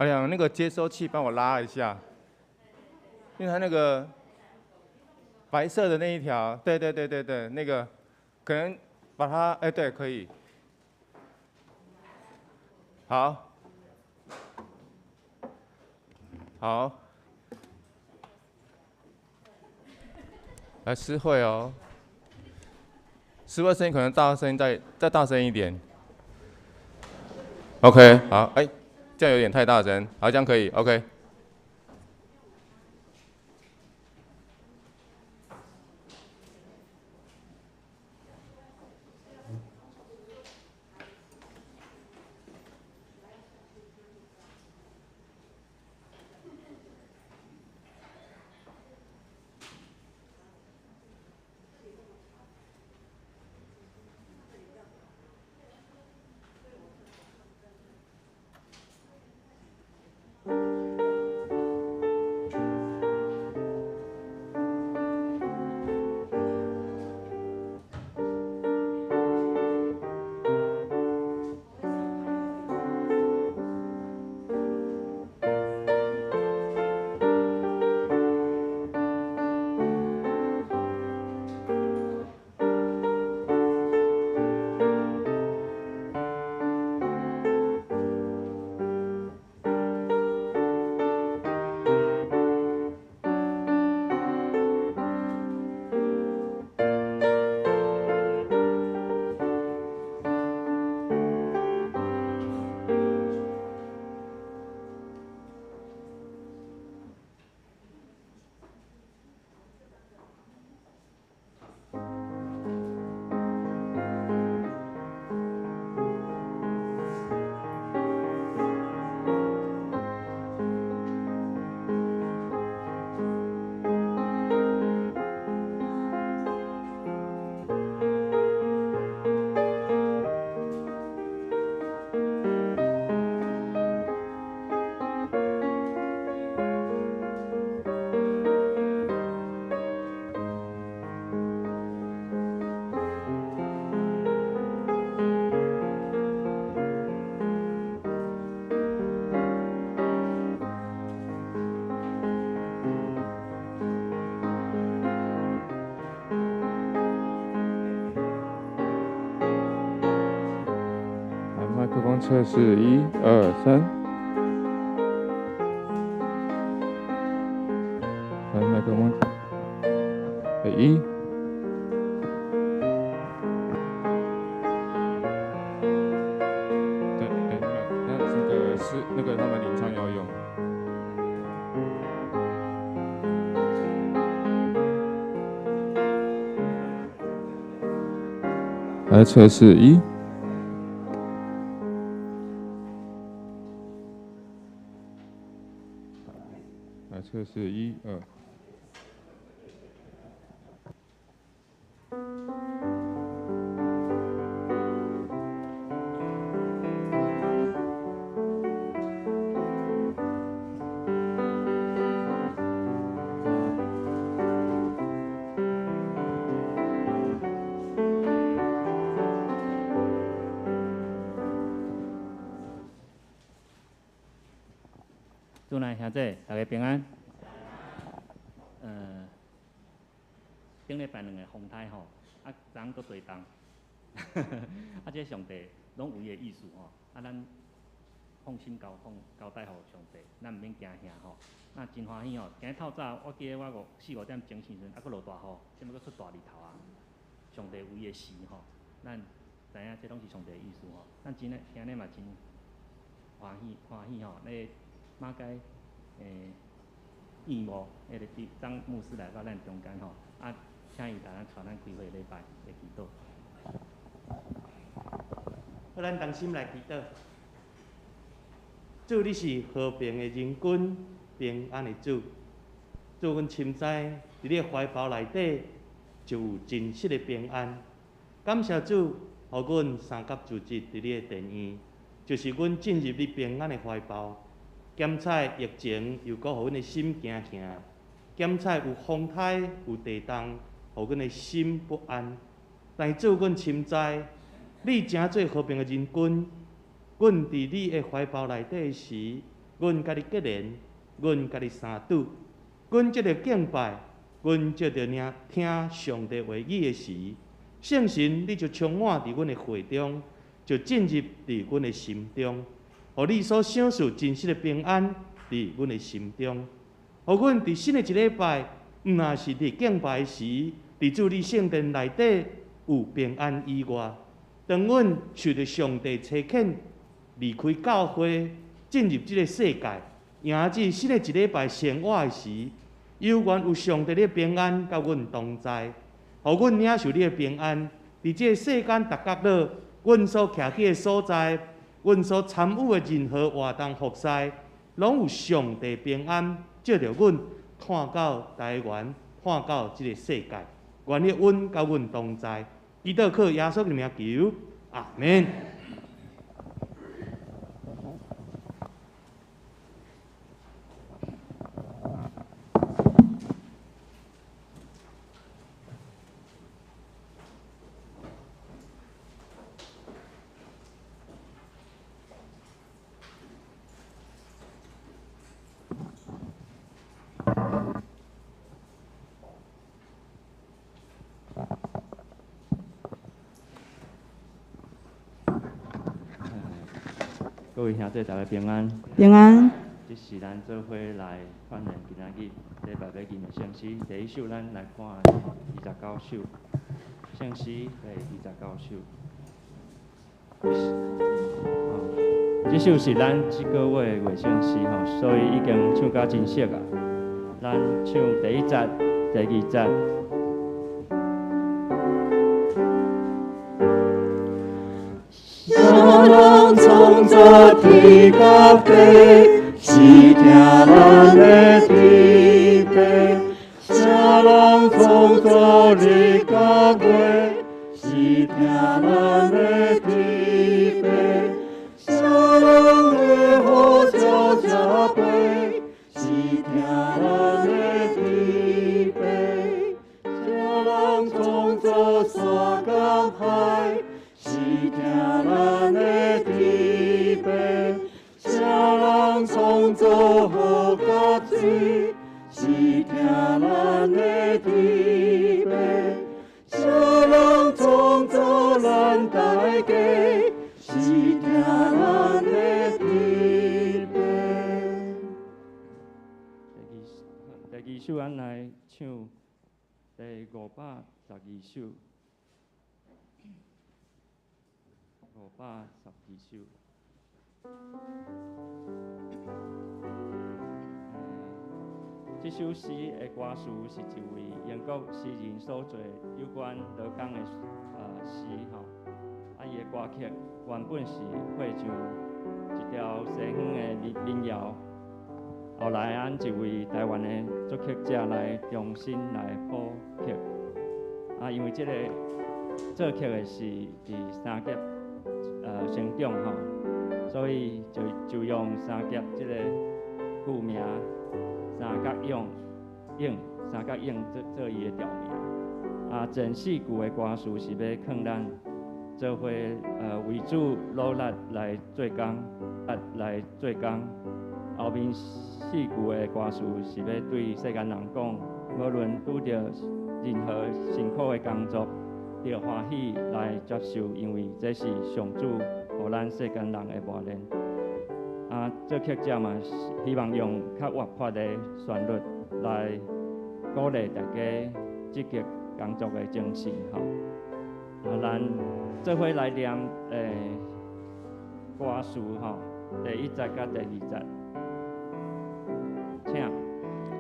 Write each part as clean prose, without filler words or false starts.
阿亮，那個接收器幫我拉一下，因為它那個白色的那一條，對對對對對，那個可能把它，哎，對，可以。好，好，來詩慧哦，詩慧聲音可能大聲，再大聲一點。OK，好，哎，這樣有點太大聲，好，這樣可以，OK。測試一二三，來麥克風，一，對對，那那個是那個他們領唱要用。來測試一。測試一二。主內兄弟，大家平安。頂禮拜兩个風颱吼，啊，昨昏閣地動，啊，這上帝攏有伊的意思吼，啊，咱放心交放交代予上帝，咱毋免驚嚇吼。那真歡喜吼，今日透早我記得我五四五點鐘時陣，啊，閣落大雨，啥物閣出大日頭啊。上帝有伊的時吼，咱知影這攏是上帝的意思吼。咱真的今日嘛真歡喜歡喜吼，那馬偕義務，彼个張牧師來到咱中間吼，啊，請伊來咱帶咱開會禮拜來祈禱。好，咱同心來祈禱。主，你是和平的仁君，平安的主。主，阮深知佇你的懷抱內底就有真實的平安。感謝主，予阮三甲住日佇你的殿院，就是阮進入你平安的懷抱。檢採疫情又閣予阮的心驚嚇，檢採有風颱有地動，予阮的心不安。但是主，阮深知你誠做和平的仁君，阮佇你的懷抱內底時，阮佮你结连，阮佮你相拄，阮藉著敬拜，阮藉著聽上帝話語的時，聖神你就充滿佇阮的會中，就進入佇阮的心中，予你所賞賜真實的平安佇阮的心中，予阮佇新的一禮拜，毋但是佇敬拜時，佇主你聖殿內底有平安以外，當阮受著上帝差遣離開教會，進入這个世界，迎接新的一禮拜生活的時，猶原有上帝的平安佮阮同在，予阮領受你的平安。佇這个世間逐角落，阮所徛起的所在，阮所參與的任何活動服事，攏有上帝平安照著阮，看到台灣，看到這个世界。願你阮佮阮同在，祈禱靠耶穌的名求，阿們。各位兄弟，大家平安。平安。這是咱做伙來訓練今仔日禮拜要吟的聖詩。第一首，咱來看29首，聖詩第29首。這首是咱這個月的月聖詩吼，所以已經唱甲真熟啊。咱唱第一節、第二節。啥人創造天佮地，是疼咱的天父；啥人創造日佮月，是疼咱的天父；啥人的雨照这飞，是疼咱的天父；啥人創造山佮海，是疼咱的天父，啥人創造雨佮水，是疼咱的天父，啥人創造咱大家，是疼咱的天父。第二首，咱來唱第512首。512首。這首詩的歌詞是一位英國詩人所作有關勞工的詩吼。啊，伊的歌曲原本是畫上一條西方的民謠，後來按一位台灣的作曲者來重新來譜曲。啊，因為這個作曲的是佇三峽成長吼，所以就用三峽這個舊名三角勇三角勇做伊的調名。啊，前四句的歌詞是欲勸咱做伙為主努力來做工，來做工。後面四句的歌詞是欲對世間人講，無論拄著任何辛苦的工作，著歡喜來接受，因為這是上主予咱世間人的磨練。啊，作曲者嘛希望用較活潑的旋律來鼓勵大家積極工作的精神吼。啊，咱做伙來念歌詞吼，第一節佮第二節，請。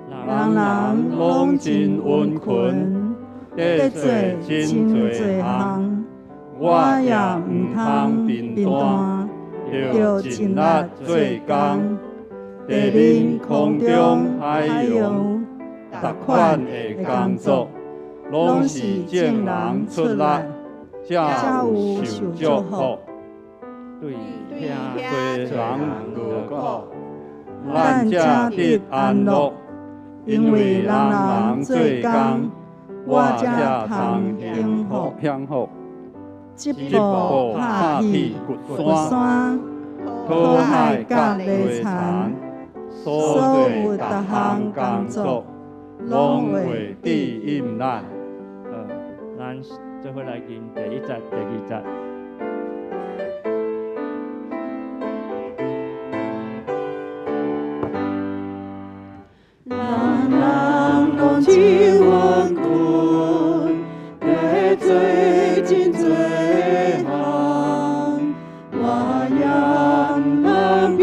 人人攏真溫勤，咧做真濟項，我也毋通貧惰，著盡力做工。地面空中海洋，逐款的工作，攏是眾人出力，才有受祝福。對遐濟人勞苦，咱才得安樂，因為人人做工，我才通幸福。幸福。織布拍鐵掘山，討海佮犁田，所做逐項工作，攏會指引咱。好，咱做伙來吟第一節、第二節。人人攏真冤屈，得罪真濟項，我也毋通貧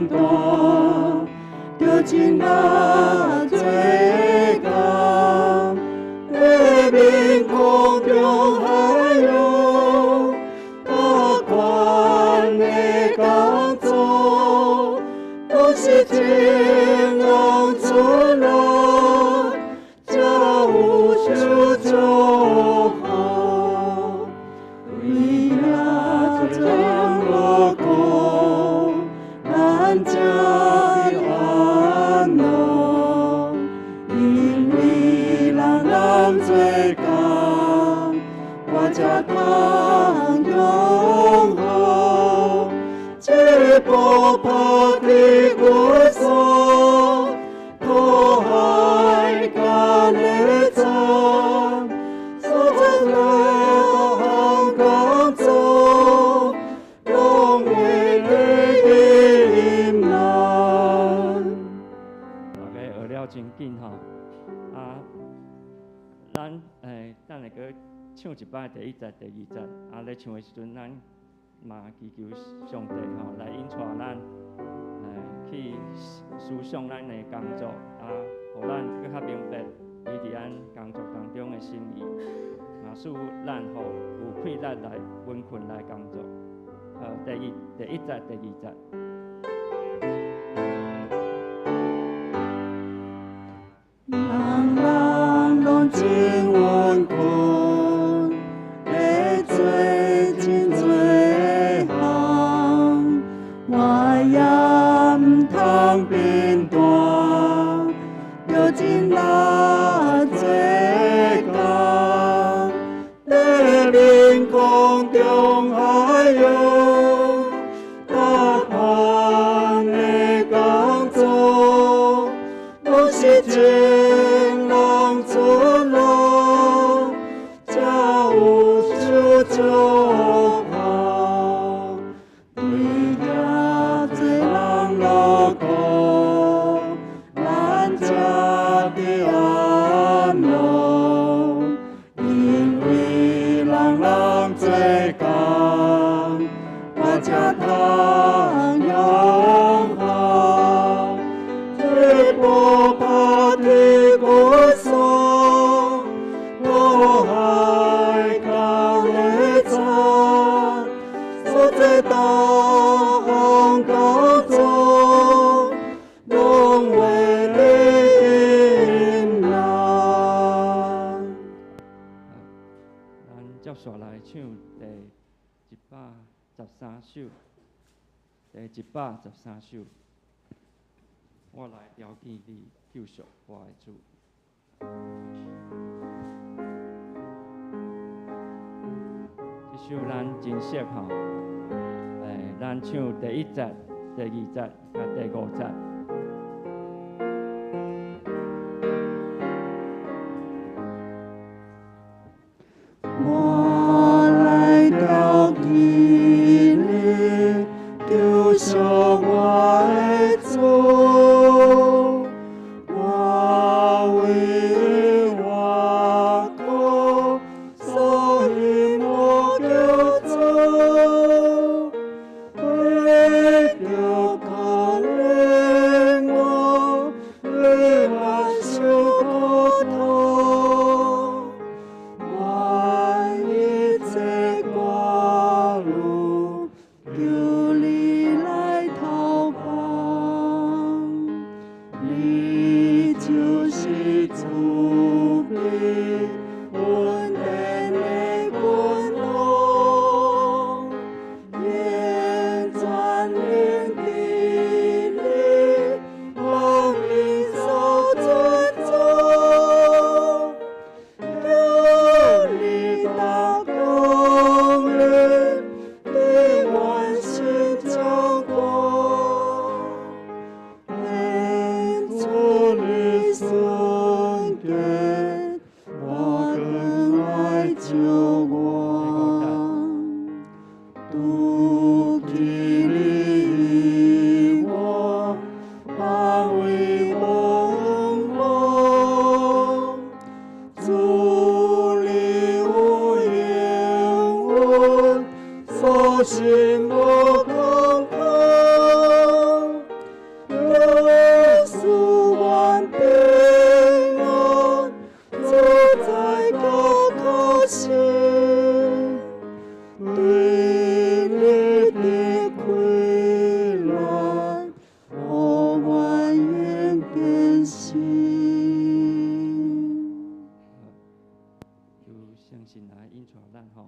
惰，著盡力做工。地面空中海洋，各款的工作，攏是真人出力，才有受祝福。為遐濟人勞苦，咱才得安樂。因為人人做工，我才通享福。這步拍鐵骨索，土海甲咧鑽，所做的各項工作，攏會指引咱。大家學了真緊吼，啊，咱等下閣唱一擺第一節、第二節，啊，咧唱的時陣，咱嘛祈求上帝吼來引帶咱，去思想咱的工作，啊，予咱閣較明白伊佇咱工作當中的心意，嘛使咱吼有氣力來勤奮來工作。好，第一節、第二節。人人攏真冤屈，得罪真濟項，我也毋通貧惰，著盡力做工。地面空中海洋，各款的工作，攏是真人出力，才有受祝福。對遐濟人勞苦，咱才得安樂。因為人人做工，我才通享福。這步拍鐵骨索，土海甲咧鑽，所做逐項工作，攏會指引咱。咱接續來唱第113首，第113首，我來朝見你救贖我的主。這首咱真熟吼，咱唱第一節、第二節佮第五節。我來朝見你，救贖我的主，我為我苦，所以無求助，為著可憐我，你願受苦痛。願一切掛慮，求你來投放。伫你以外，别位无望。主你有应允，所信无空空。耶稣愿平安，主在高可信，对你的困难，予阮永坚信。求圣神来引带咱吼，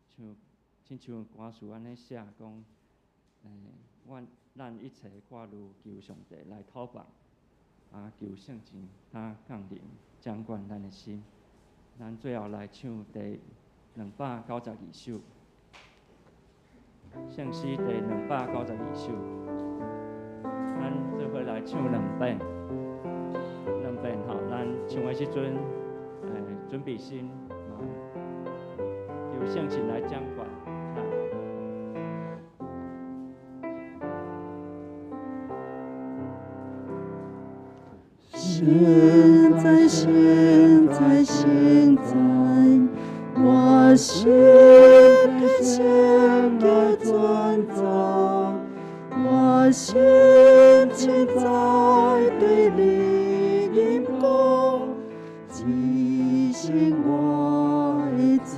像亲像歌词按呢写讲，阮咱一切挂虑求上帝来托放，求圣神他降临掌管咱的心。咱最后来唱第292首，圣诗第292首，咱做伙来唱两遍，两遍吼。咱唱的时阵，准备心，求圣神来掌管咱。现在，现在，现在，我心献给尊重，我心现在对你吟讲，只是我的主。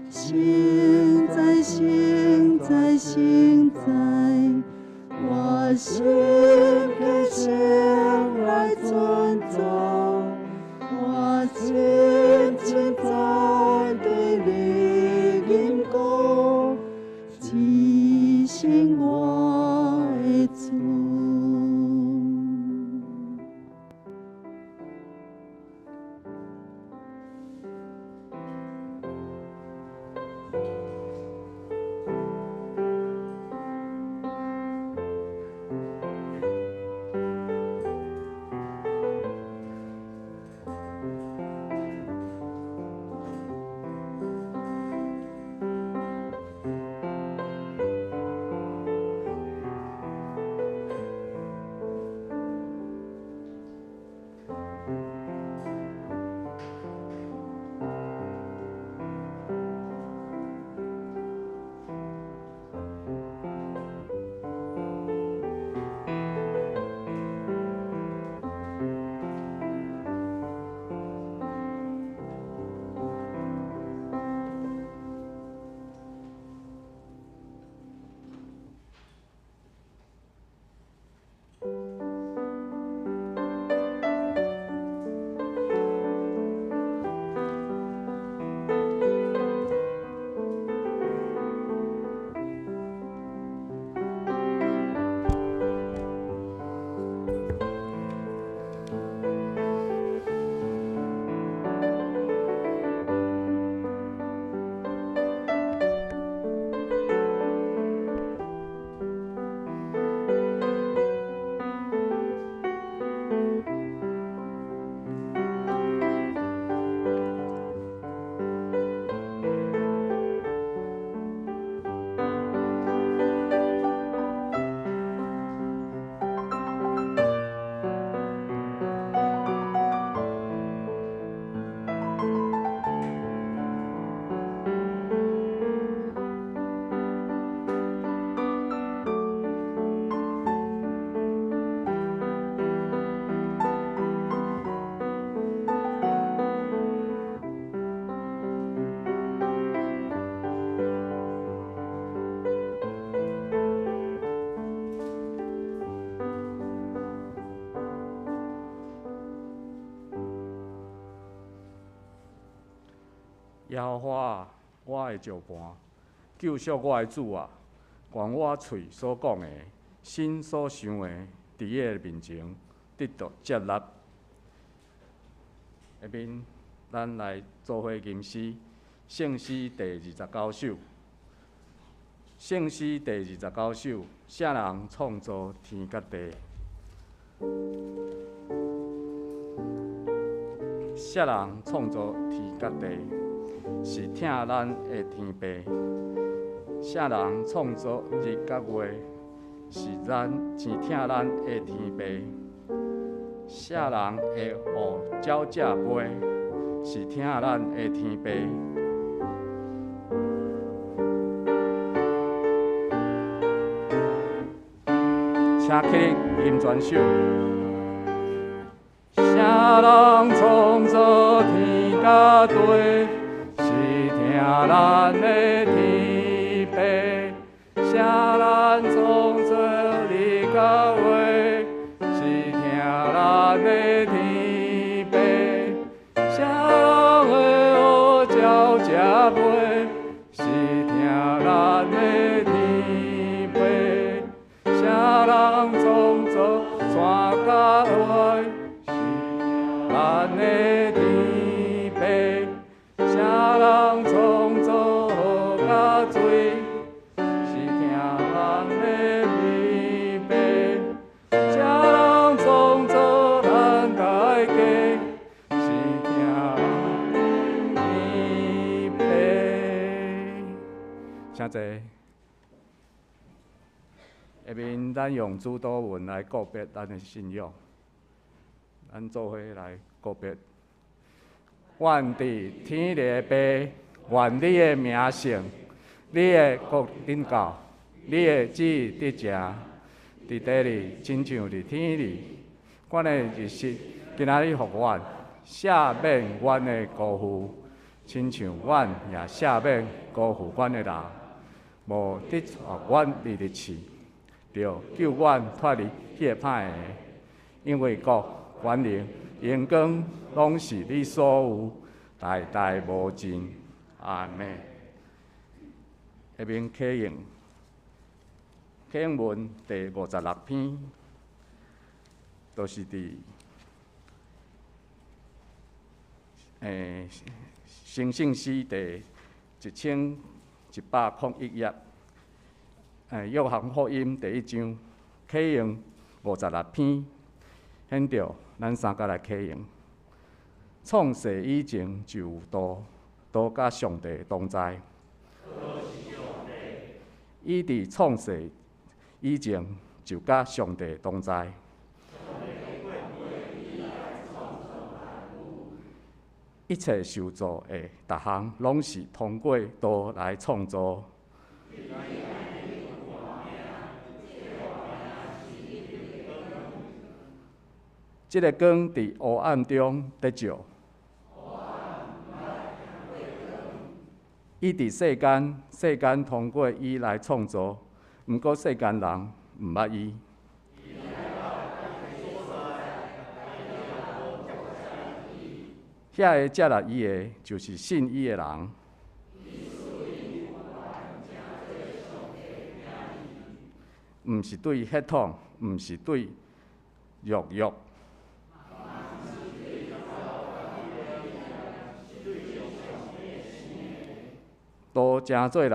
现在，现在，现在，我心献来尊重，我心现在对你吟讲，只是我的主。耶和华啊，我的石磐，救赎我的主啊，愿我喙所讲的，心所想的，伫你的面前得到接纳。下面咱来做伙吟诗，圣诗第29首。圣诗第29首，啥人创造天佮地？啥人创造天佮地？是疼咱的天父。啥人創造日佮月，是咱是疼咱的天父。啥人會予鳥食飞，是疼咱的天父。請起立吟全首。啥人創造天佮地，是疼咱的天父。啥人創造日佮月，是疼咱的天父。啥人會予鳥食飞，是疼咱的天父。啥人創造山佮海，是咱的天父。啥人創造雨佮水，是疼咱的天父。啥人創造咱大家，是疼咱的天父。請坐。下面咱用主禱文來告別咱的信仰，咱做伙來告別。願佇天裡的父，願你的名聖，你的國臨到，你的旨意得成，佇地裡親像佇天裡。阮的日食今仔日予阮，赦免阮的辜負，親像阮也赦免辜負阮的人，無得帶阮入去試。著救阮脫離彼个歹的，因為國、權能、榮光，攏是你所有，代代無盡。阿們。下面啟用，啟用文第56篇，就是佇成聖詩第1101頁。約翰福音第一章，啟用56篇，現著咱三家來啟用。創世以前就有道，道佮上帝同在。伊佇創世以前就佮上帝同在。一切受造的逐項，攏是通過道來創造。這个光佇黑暗中得照。伊佇世間，世間通過伊來創造，毋過世間人毋捌伊。遐个接納伊的，就是信伊的人。毋是對血統，毋是對肉欲。道成做人，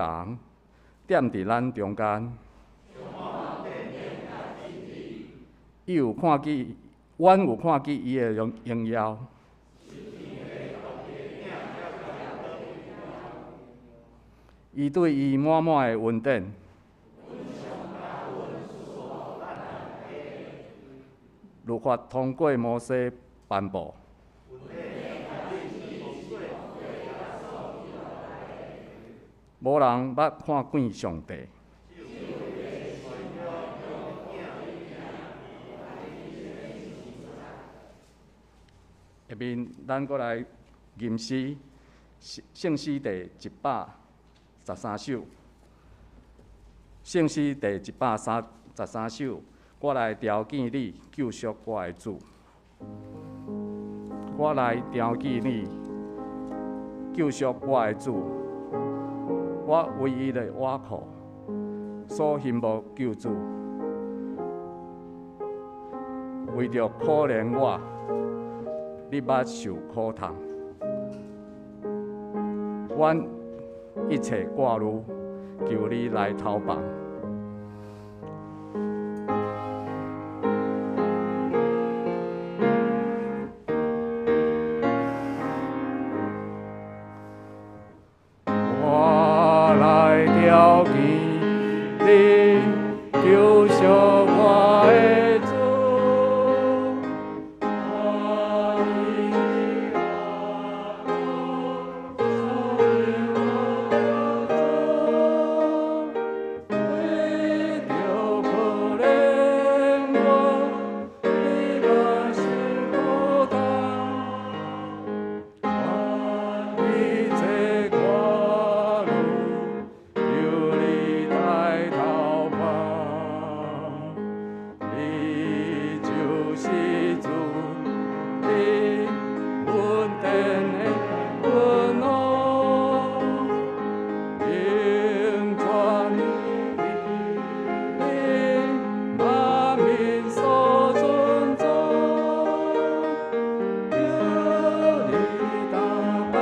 踮佇咱中間。伊有看見，阮有看見伊的榮耀。伊對伊滿滿的恩典。律法通過摩西頒布。無人捌看見上帝。下面咱閣來吟詩，聖詩第113首。聖詩第133首，我來朝見你，救贖我的主。我來朝見你，救贖我的主。我唯一的倚靠，所欣慕救主，為著可憐我，你捌受苦痛。阮一切掛慮，求你來投放。見你救贖我的主。我以我为著可怜我，你嘛是孤單。一切苦路，求你帶頭跑，你就是主，你恩典的君王，永存你萬民所尊重。求你大降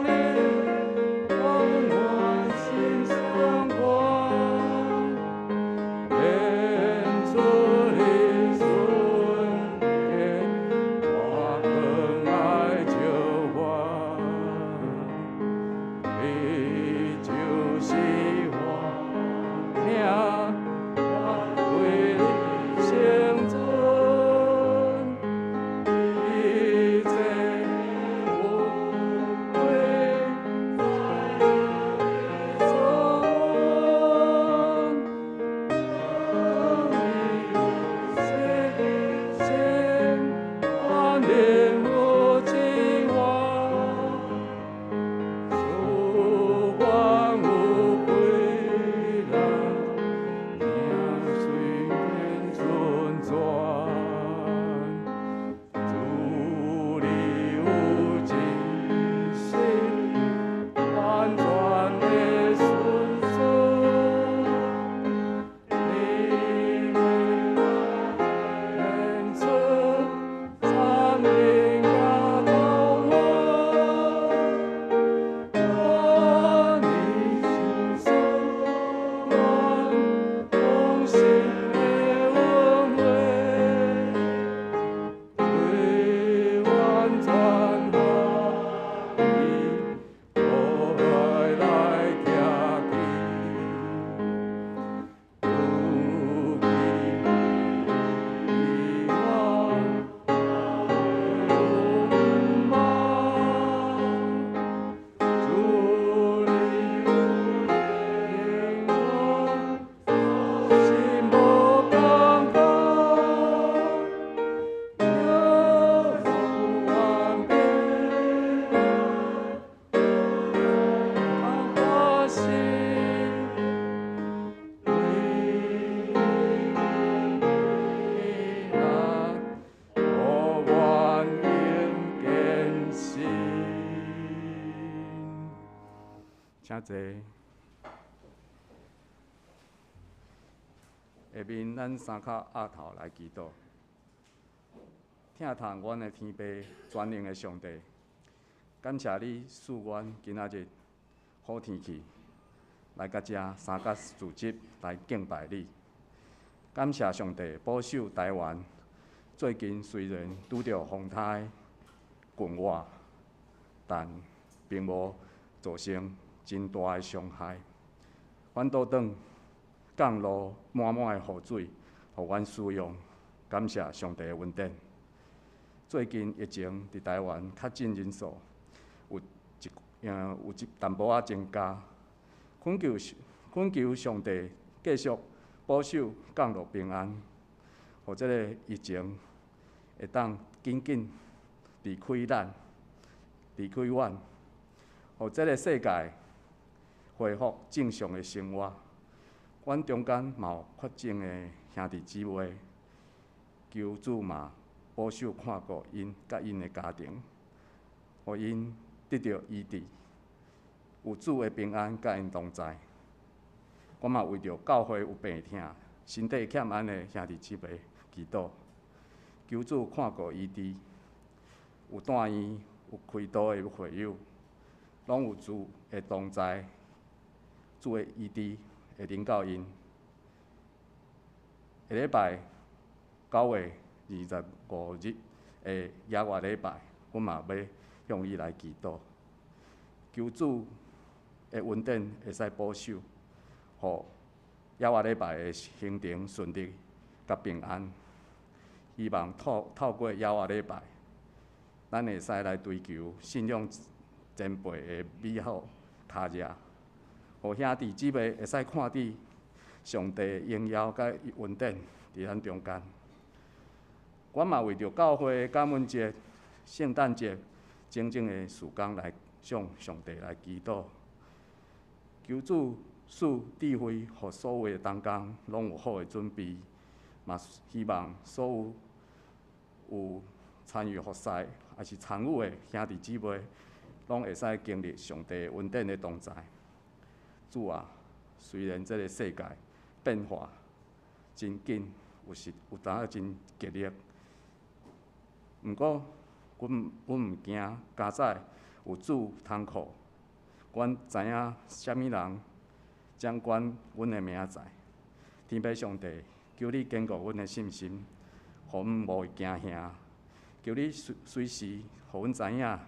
臨，光阮心相關，顯出你純潔，我更愛照我。你就是我命，我為你成全。一切有為所願，聖萬年無盡完，主萬有歸來，名隨便尊傳。主你有真實完全的信實，你顯出讚美佮榮耀，你是阮豐盛的恩惠，為完全歡喜，我愛來聽見。如今希望永望，主你令我心無感覺，有福萬變，歡喜。為你我願永堅信。請坐。下面咱三跤額頭來祈禱。疼痛阮的天父，全能的上帝，感謝你賜阮今仔日好天氣，來到遮三角聚集來敬拜你。感謝上帝保守台灣。最近雖然拄著風颱滾活，但並無造成真大的傷害，反倒轉降落滿滿的雨水，予阮使用。感謝上帝的恩典。最近疫情佇台灣確診人數有一淡薄仔增加，懇求上帝繼續保守降落平安，予這个疫情會當緊緊離開咱，離開阮，予這个世界恢復正常的生活。阮中間嘛有確診的兄弟姊妹，求主嘛保守看顧𪜶佮𪜶的家庭，予𪜶得著醫治，有主的平安佮𪜶同在。我嘛為著教會有病痛、身體欠安的兄弟姊妹祈禱，求主看顧醫治，有住院、有開刀的會友，攏有主的同在，主的醫治會臨到𪜶。下禮拜9月25日的耶和禮拜，阮嘛欲向伊來祈禱，求主的恩典會使保守，予猶仔禮拜的行程順利佮平安。希望透過猶仔禮拜，咱會使來追求信仰前輩的美好跤跡，予兄弟姊妹會使看佇上帝的榮耀佮恩典佇咱中間。阮嘛為著教會的感恩節、聖誕節種種的事工來向上帝來祈禱，求主賜智慧，予所有的同工攏有好的準備，嘛希望所有有參與服侍，抑是參與的兄弟姊妹，攏會使經歷上帝恩典的同在。主啊，雖然這个世界變化真緊，有時有當真激烈，毋過，阮毋驚，佳哉有主通靠，阮知影啥物人掌管阮的明仔載。天父上帝，求你堅固阮的信心，予阮無會驚嚇。求你隨時予阮知影，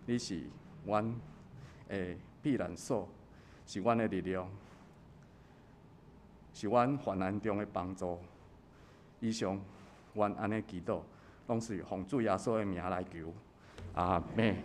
你是阮的避難所，是阮的力量，是阮患難中的幫助。以上，阮按呢祈禱，攏是奉主耶穌的名來求。阿們。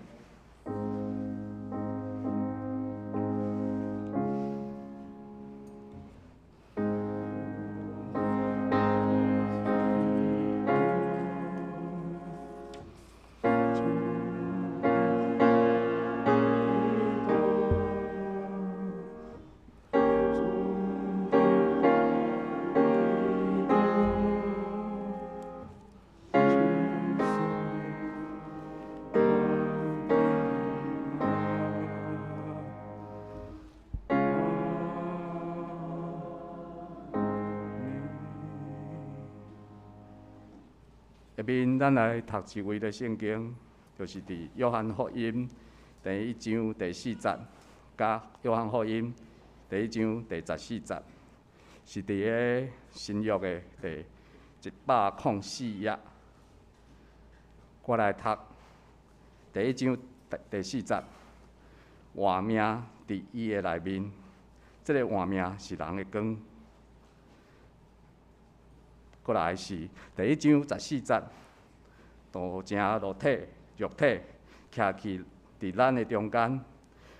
下面咱來讀一位的聖經，就是佇約翰福音第一章第四節，佮約翰福音第一章第十四節，是佇个新約的第104頁。我來讀第一章第四節，活命佇伊的內面，這个活命是人的光。過來是第一章十四節，道成肉體，徛去佇咱的中間，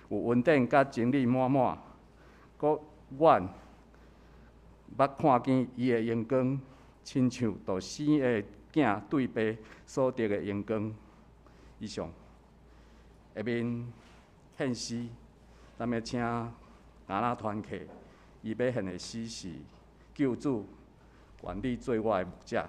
有恩典佮真理滿滿。閣阮捌看見伊的榮光，親像獨生的囝對爸所得的榮光。以上，下面獻詩，咱欲請迦拿團契，伊欲獻的詩是救主，願你做我的牧者。主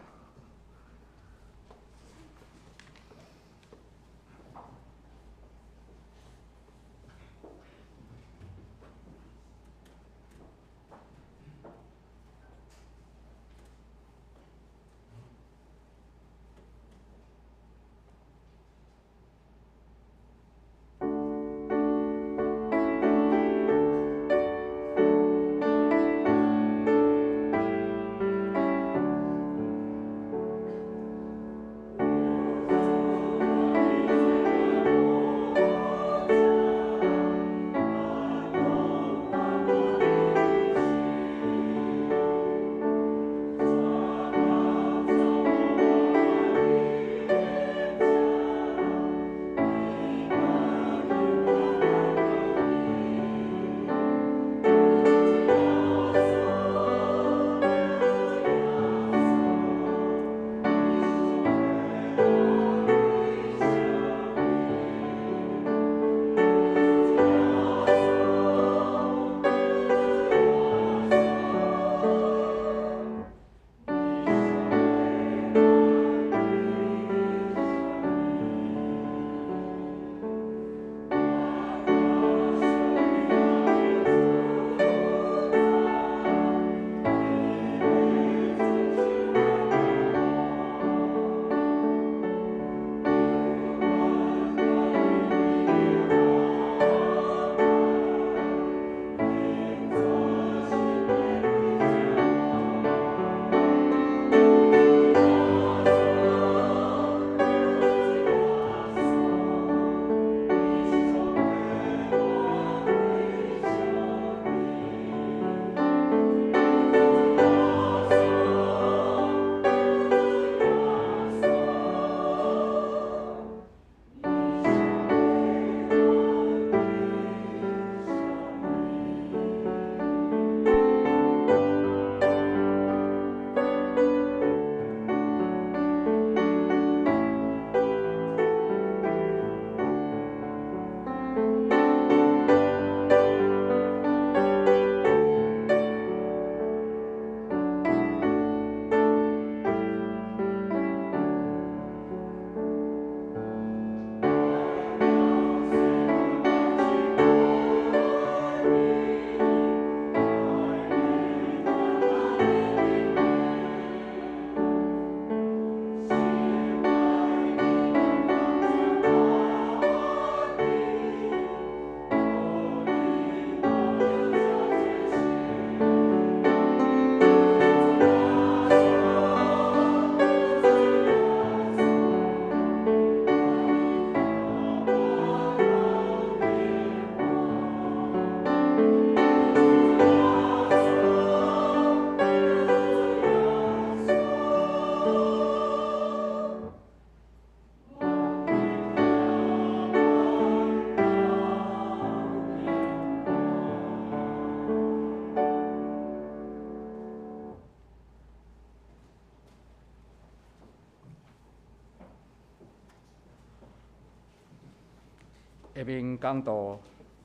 下面講道，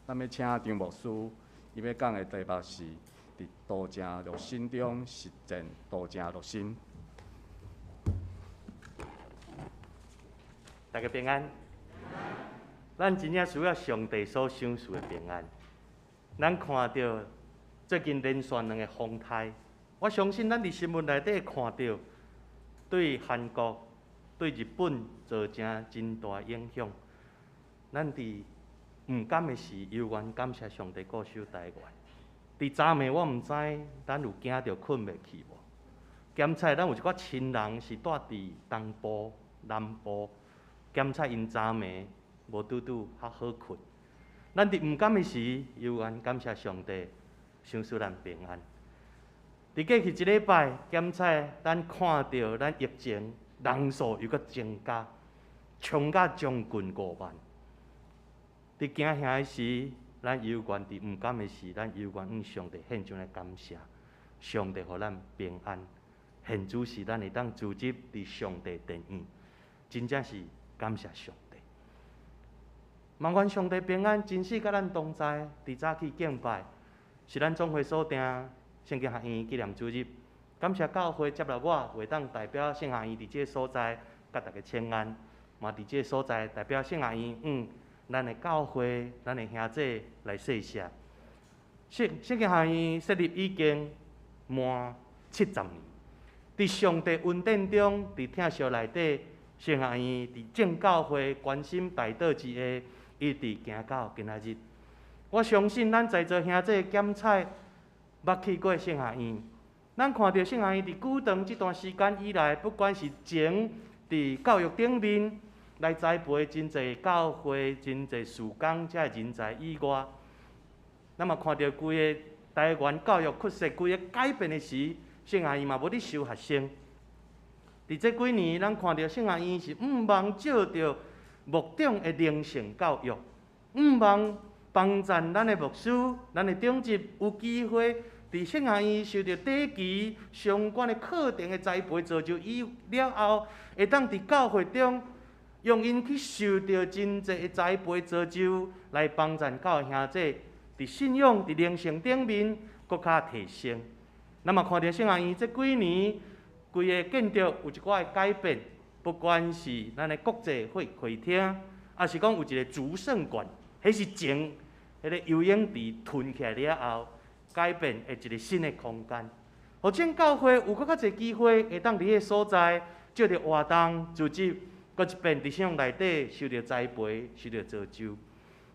咱欲請張牧師，伊欲講的題目是佇道成肉身中實踐道成肉身。大家平安。咱真正需要上帝所賞賜的平安。咱看著最近連續兩個風颱，我相信咱佇新聞內底會看著，對韓國、對日本造成真大影響。咱佇毋甘的時，猶原感謝上帝顧守台灣。佇昨暝，我毋知咱有驚著睏袂去無？檢查咱有一寡親人是蹛佇東部、南部，檢查𪜶昨暝無拄拄較好睏。咱佇毋甘的時，猶原感謝上帝賞賜咱平安。佇過去一禮拜，檢查咱看著咱疫情人數又閣增加，衝到將近5萬。佇驚嚇的時，咱猶原佇毋甘的時，咱猶原向上帝獻上來感謝，上帝予咱平安。現主時咱會當聚集佇上帝殿院，真正是感謝上帝。嘛願上帝平安，真實佮咱同在。佇早起敬拜，是咱總會所定聖經學院紀念主日。感謝教會接納我，會當代表聖學院佇這个所在，佮大家請安。嘛佇這个所在代表聖學院，咱的教會，咱的兄弟來謝謝。聖聖經學院設立已經滿70年，佇上帝恩典中，佇疼惜內底，聖學院佇眾教會關心代禱之下，一直行到今仔日。我相信咱在座兄弟檢采捌去過聖學院，咱看著聖學院佇久長這段時間以來，不管是前佇教育頂面來栽培真濟教會、真濟事工這人才以外，咱嘛看著規个台灣教育確實規個改變的時，聖學院嘛無咧收學生。佇這幾年，咱看著聖學院是向望藉著牧長的靈性教育，向望幫助咱的牧師、咱的長執有機會佇聖學院受著短期相關的課程的栽培造就以了後，會當佇教會中用𪜶去受著真濟的栽培造就，來幫助教會兄弟佇信仰、佇靈性頂面閣較提升。咱嘛看著聖學院這幾年規个建築有一寡的改變，不管是咱的國際會會廳，抑是講有一個祝聖館，彼是前彼个游泳池吞起來了後，改變的一個新的空間，予眾教會有閣較濟機會會當佇彼个所在藉著活動組織，閣一遍佇信仰內底受著栽培、受著造就。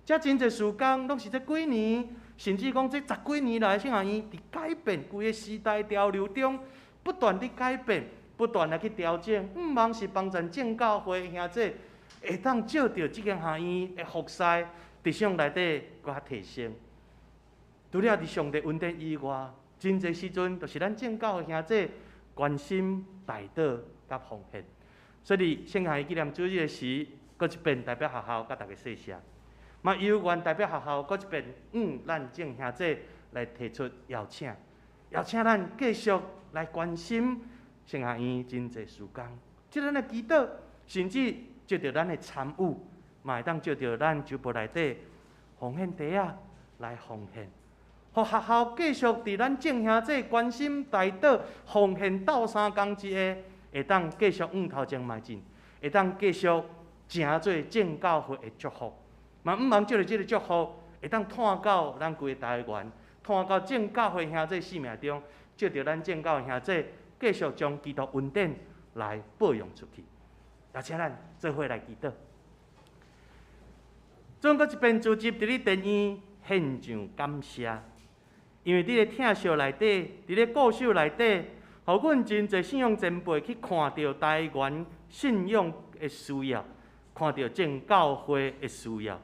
這真濟事工攏是這幾年，甚至講這十幾年來，聖學院佇改變規个時代潮流中，不斷佇改變，不斷來去調整，向望是幫助眾教會兄弟會當藉著這間學院的服事，佇信仰內底閣較提升。除了佇上帝恩典以外，真濟時陣就是咱眾教會兄弟關心、代禱佮奉獻。所以聖學院紀念主日的時，閣一遍代表學校佮大家說聲，嘛猶原代表學校閣一遍，咱眾兄弟來提出邀請，邀請咱繼續來關心聖學院真濟事工，藉咱的祈禱，甚至藉著咱的參與，嘛會當藉著咱周報內底奉獻袋仔來奉獻，予學校繼續佇咱眾兄弟關心代禱奉獻鬥相共之下，會當繼續向頭前邁進，會當繼續成做眾教會的祝福。嘛，向望藉著這个祝福，會當湠到咱規个台灣，湠到眾教會兄弟生命中，藉著咱眾教會兄弟繼續將基督恩典來報揚出去。也請咱做伙來祈禱。主閣一遍聚集佇你殿院獻上感謝，因為你的疼惜內底，佇你顧守內底，予阮真濟信仰前輩去看著台灣信仰的需要，看著眾教會的需要，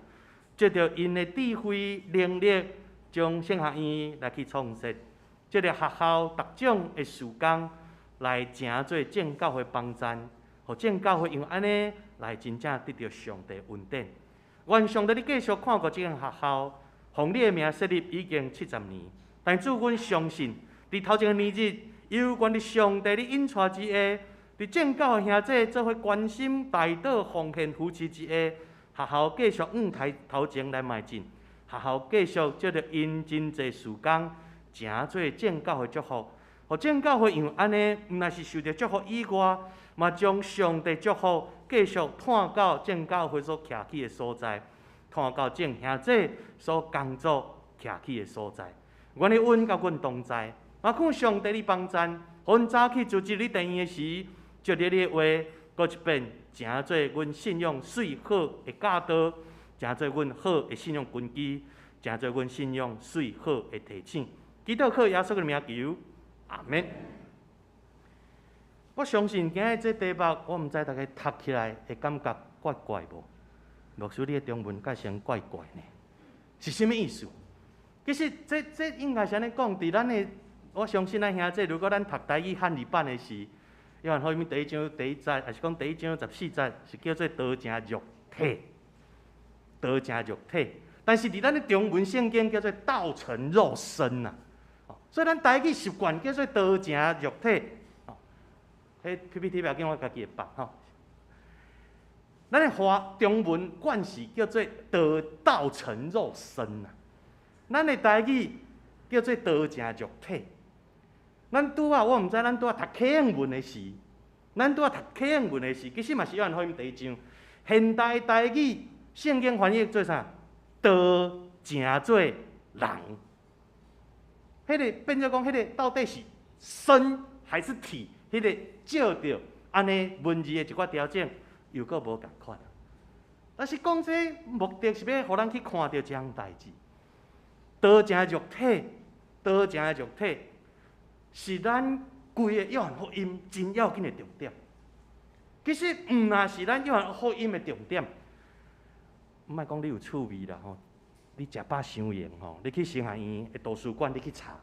藉著𪜶的智慧能力，將聖學院來去創設，藉著學校逐種的事工來成做眾教會幫贊，予眾教會因為按呢來真正得著上帝恩典。願上帝你繼續看顧這間學校，奉你的名設立已經70年，但主阮相信，佇頭前的年日，猶原佇上帝你引帶之下，佇眾教會兄弟做伙關心、代禱、奉獻、扶持之下，學校繼續向台頭前來邁進，學校繼續藉著𪜶真濟事工，成做正教會祝福。予正教會因為按呢，毋但是受著祝福以外，嘛將上帝祝福繼續傳到正教會所徛起的所在，傳到眾兄弟所工作徛起的所在。願意阮佮阮同在，嘛求上帝你幫贊，予阮早起組織你殿院的時，藉著你的話，閣一遍成做阮信仰媠好的教導，成做阮好的信仰根基，成做阮信仰媠好的提醒。祈禱靠耶穌的名求，阿們。我相信今日這題目，我毋知大家讀起來會感覺怪怪無？牧師，你的中文改成怪怪呢？是啥物意思？其實這這應該是按呢講，佇咱的，我相信咱兄弟，如果咱讀台語漢字版的時，約翰福音第一章第一節，抑是講第一章十四節，是叫做道成肉體，道成肉體。但是佇咱的中文聖經叫做道成肉身啊，所以咱台語習慣叫做道成肉體。彼 PPT 不要緊，我家己會放吼。咱的華中文慣勢叫做道道成肉身啊。咱的台語叫做道成肉體。咱拄仔，我毋知咱拄仔讀啟應文的時，咱拄仔讀啟應文的時，其實嘛是約翰福音第一章。現代台語聖經翻譯做啥？道成做人。彼個變做講，彼個到底是身還是體？彼個照著按呢文字的一寡調整，又閣無仝款。但是講這目的是欲予咱去看著這項代誌。道成肉體，道成肉體，是咱規个約翰福音真要緊的重點。其實毋但是咱約翰福音的重點，毋愛講你有趣味啦吼，你食飽傷閒吼，你去神學院的圖書館，你去查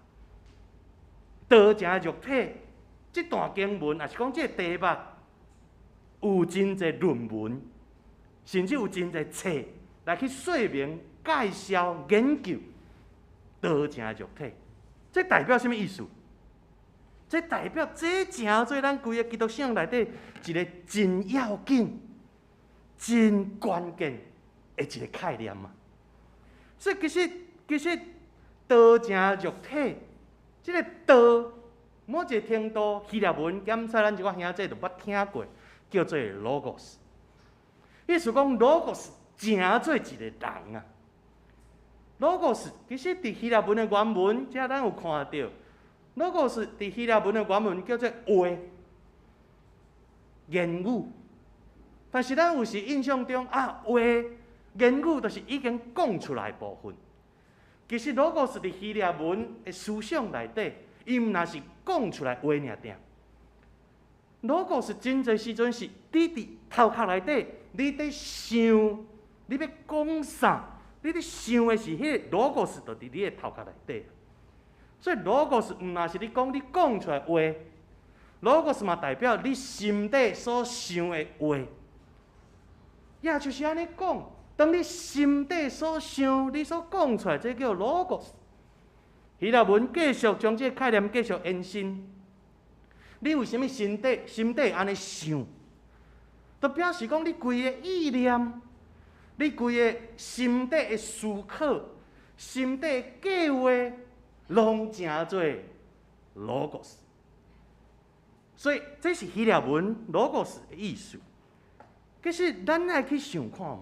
道成肉體這段經文，抑是講這個題目，有真濟論文，甚至有真濟冊來去說明、介紹、研究。道成肉體，這代表啥物意思？這代表這成做咱規个基督信仰內底一個真要緊、真關鍵的一個概念嘛。所以其實其實道成肉體，這個道某一個程度希臘文檢查咱這寡兄弟都捌聽過，叫做 logos。意思講 logos 成做一個人啊。Logos 其實佇希臘文的原文，遮咱有看著。Logos 佇希臘文的原文叫做話、言語。但是咱有時印象中啊，話、言語就是已經講出來的部分。其實 Logos 佇希臘文的思想內底，伊毋但是講出來話爾定。Logos 真濟時陣是你佇頭殼內底，你佇想，你欲講啥？你佇想的是彼個 logos，就佇你的頭殼內底。所以 logos 毋但是你講你講出來話，logos 嘛代表你心底所想的話。也就是按呢講，當你心底所想，你所講出來，這叫 logos。希臘文繼續將這個概念繼續延伸。你為啥物心底心底按呢想？就表示講你規个意念。你規个心底的思考、心底的計劃，攏成做 logos。所以這是希臘文 logos 的意思。其實咱愛去想看覓，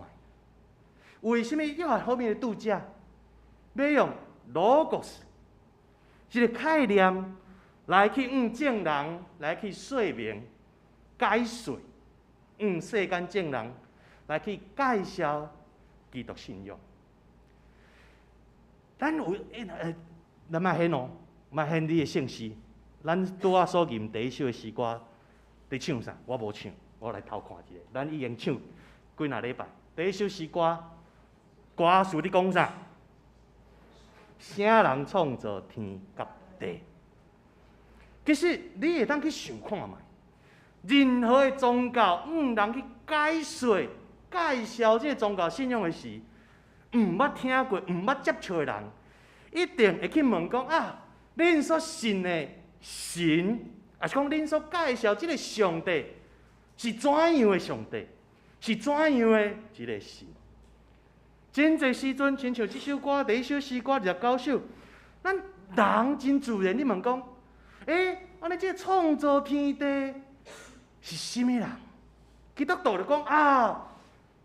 為啥物約翰福音的著者欲用 logos 這個概念來去向眾人來去說明、解說，向世間眾人來去介紹基督信仰。咱有咱莫獻哦，莫獻你的聖詩。咱拄仔所吟第一首的詩歌，佇唱啥？我無唱，我來偷看一下。咱已經唱幾若禮拜。第一首詩歌，歌詞佇講啥？啥人創造天佮地？其實你會當去想看覓，任何的宗教，向人去解說、介紹這個宗教信仰的時，毋捌聽過、毋捌接觸的人，一定會去問講啊，恁所信的神，抑是講恁所介紹這個上帝是怎樣的上帝？是怎樣的一個神？真濟時陣，親像這首歌，第一首詩歌29首，咱人真自然，你問講，按呢這個創造天地是啥物人？基督徒就講啊，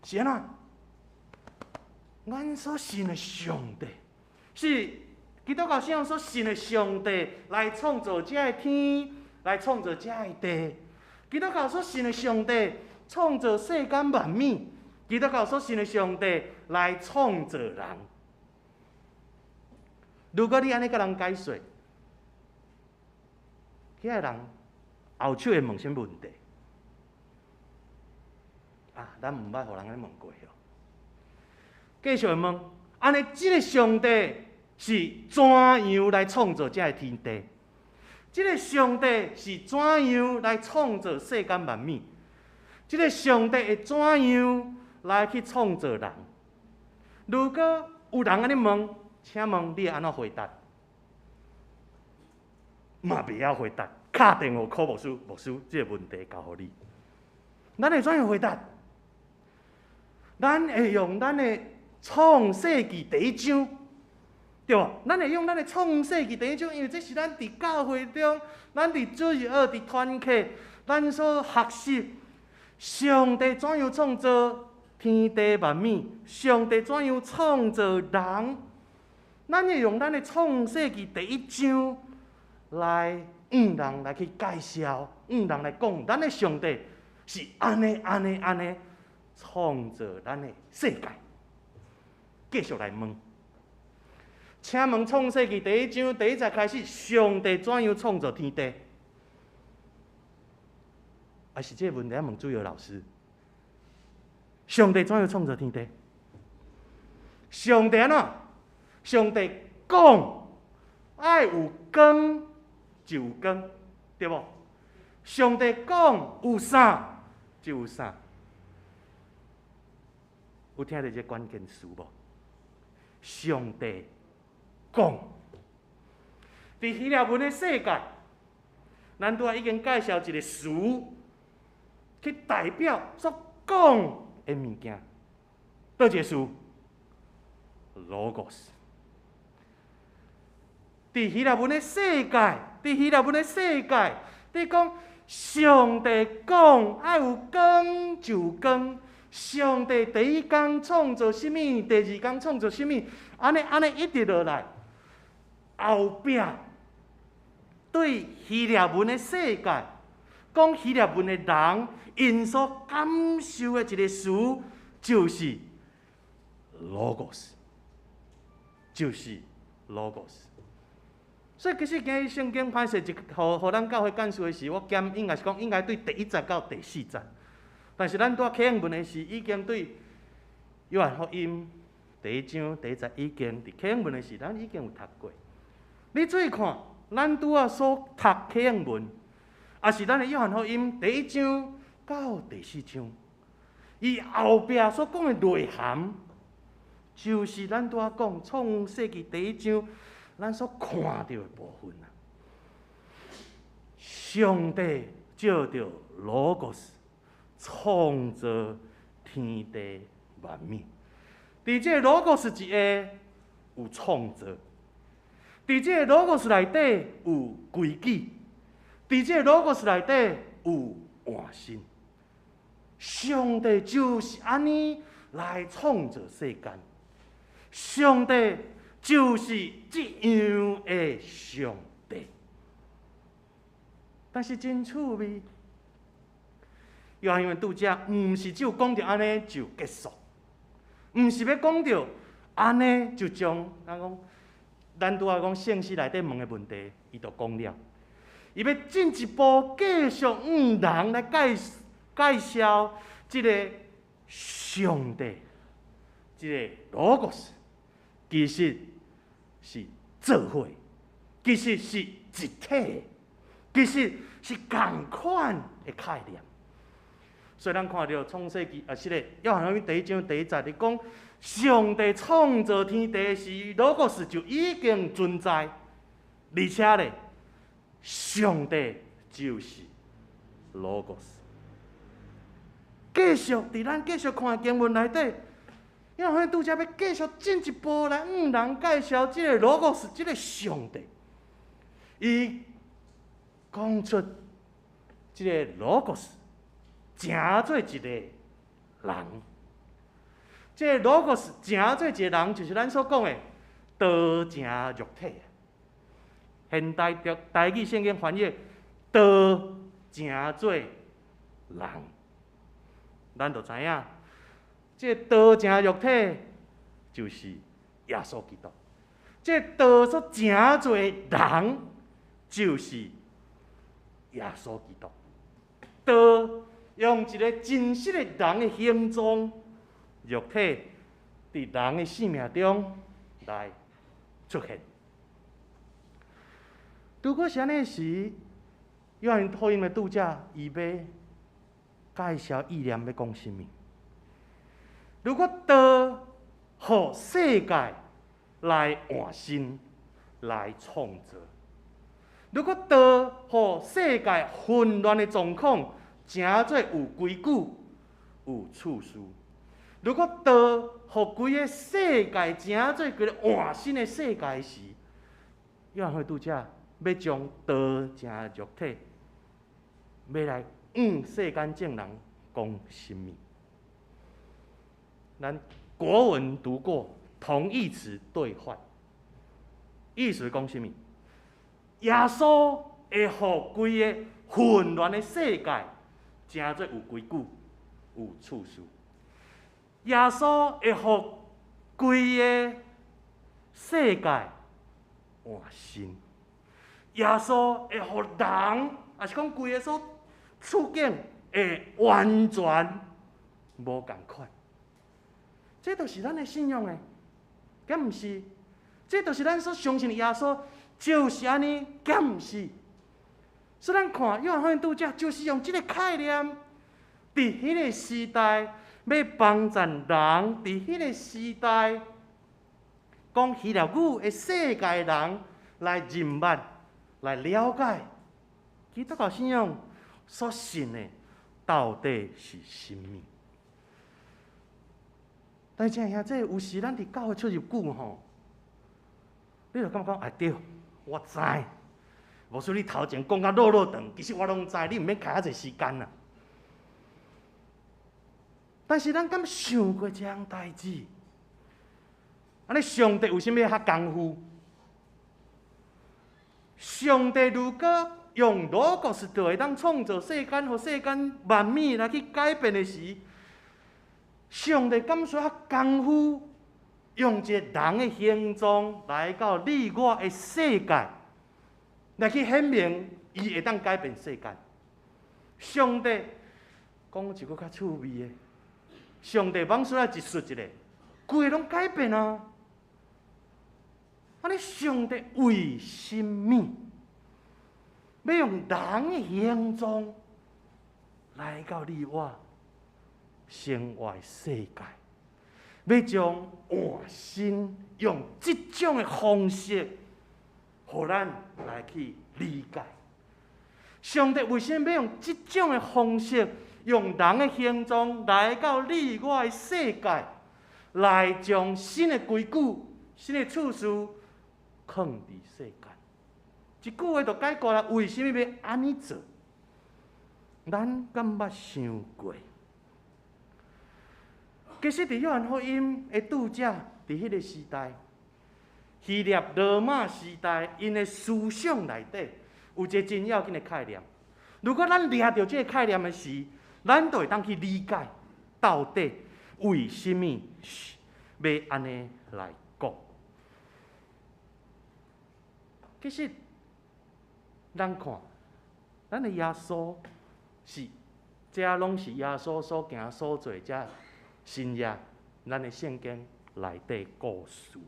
是按怎？咱所信的上帝，是基督教信仰所信的上帝來創造這个天，來創造這个地。基督教所信的上帝創造世間萬物，基督教所信的上帝來創造人。如果你按呢共人解說，遐个人後手會問啥物問題？啊，咱毋捌予人按呢問過哦。繼續會問，按呢這个上帝是怎樣來創造這个天地？這个上帝是怎樣來創造世間萬物？這个上帝會怎樣來去創造人？如果有人按呢問，請問你會按怎回答？嘛袂曉回答，敲電話予柯牧師，牧師，這个問題交予你。咱會怎樣回答？咱會用咱的創世記第一章，對無？咱會用咱的創世記第一章，因為這是咱佇教會中，咱佇主日學、佇團契，咱所學習上帝怎樣創造天地萬物，上帝怎樣創造人。咱會用咱的創世記第一章來向人來去介紹，向人來講，咱的上帝是按呢按呢按呢創造咱的世界。繼續來問，請問創世記第一章第一節開始，上帝怎樣創造天地？還是這個問題要問主日老師？上帝怎樣創造天地？上帝按怎？上帝講愛有光就有光，對無？上帝講有啥就有啥。有聽著這個關鍵詞無？上帝講，佇希臘文的世界，咱拄仔已經介紹一個詞，去代表所講的物件。佗一個詞？Logos。佇希臘文的世界，佇希臘文的世界，你講上帝講愛有光就有光。上帝第一工創造啥物，第二工創造啥物，按呢按呢一直落來，後壁對希臘文的世界，講希臘文的人，𪜶所感受的一個詞，就是 logos，就是 logos。所以其實今日聖經歹勢一，予咱教會幹事的時，我減應該是講應該對第一節到第四節。但是咱拄仔啟應文的時，已經對約翰福音第一章第一節已經佇啟應文的時，咱已經有讀過。你注意看，咱拄仔所讀啟應文，也是咱的約翰福音第一章到第四章，伊後壁所講的內涵，就是咱拄仔講創世記第一章咱所看著的部分啊。上帝借著 Logos 創造天地萬物，佇這個 Logos 一下有創造，佇這個 Logos 內底有規矩，佇這個 Logos 內底有換新。上帝就是按呢來創造世間，上帝就是這樣的上帝。但是真趣味。約翰拄這毋是只有講著按呢就結束，毋是欲講著按呢就將咱講，咱拄仔講聖詩內底問的問題，伊就講了。伊欲進一步繼續向人來介介紹這个上帝，這个 Logos，其實是做伙，其實是一體，其實是仝款的概念。所以咱看著創世記啊，是咧，約翰福音第一章第一節，伊講上帝創造天地時，Logos 就已經存在，而且咧，上帝就是 Logos。繼續佇咱繼續看經文內底，因為拄才欲繼續進一步來向人介紹這個 Logos，這個上帝，伊講出這個 Logos 成做一個人，這個 Logos 成做一個人，就是咱所講的道成肉體。現代的台語聖經翻譯道成做人，咱就知影，這個道成肉體就是耶穌基督。這個道所成做人就是耶穌基督。道用一個真實的人的形狀、肉體，佇人的生命中來出現。如果是按呢時，約翰福音的著者，伊欲介紹意念欲講啥物？如果道予世界來換新、來創造，如果道予世界混亂的狀況成做有規矩、有次序，如果道予規個世界成做一個換新的世界時，約翰福音著者欲將道成肉體，欲來向世間眾人講啥物？咱國文讀過同義詞對換，意思講啥物？耶穌會予規個混亂的世界成做有規矩、有次序。耶穌會予規個世界換新。耶穌會予人，抑是講規個所處境會完全無仝款。這就是咱的信仰的，敢毋是？這就是咱所相信的耶穌，就是按呢，敢毋是？所以咱看約翰福音著者，就是用這個概念，佇彼個時代，欲幫贊人，佇彼個時代講希臘語的世界人來認捌、來了解基督教信仰所信的到底是啥物。但是親愛兄弟，有時咱佇教會出入久吼，你就感覺講，哎對，我知。無需你頭前講甲落落長，其實我攏知，你毋免開遐濟時間啦。但是咱敢想過這項代誌？按呢，上帝為啥物欲遐功夫？上帝如果用 Logos 就會當創造世間，予世間萬物來去改變的時，上帝敢需遐功夫，用一個人的形狀來到你我的世界，來去顯明伊會當改變世界。上帝講一句較趣味的，上帝舫出來一術一下，規個攏改變啊！按呢，上帝為啥物欲用人的形狀來到你我生活的世界，欲將換新用這種的方式，予咱來去理解。上帝為啥物欲用這種的方式，用人的形狀來到你我的世界，來將新的規矩、新的次序囥佇世間？一句話就解決啦。為啥物欲按呢做？咱敢捌想過？其實，佇約翰福音的著者，佇彼個時代，希臘羅馬時代，𪜶的思想內底有一個真要緊的概念。如果咱掠著這個概念的時，咱就會當去理解到底為啥物欲按呢來講。其實，咱看，咱的耶穌是，這攏是耶穌所行所做，這新約咱的聖經內底故事。佇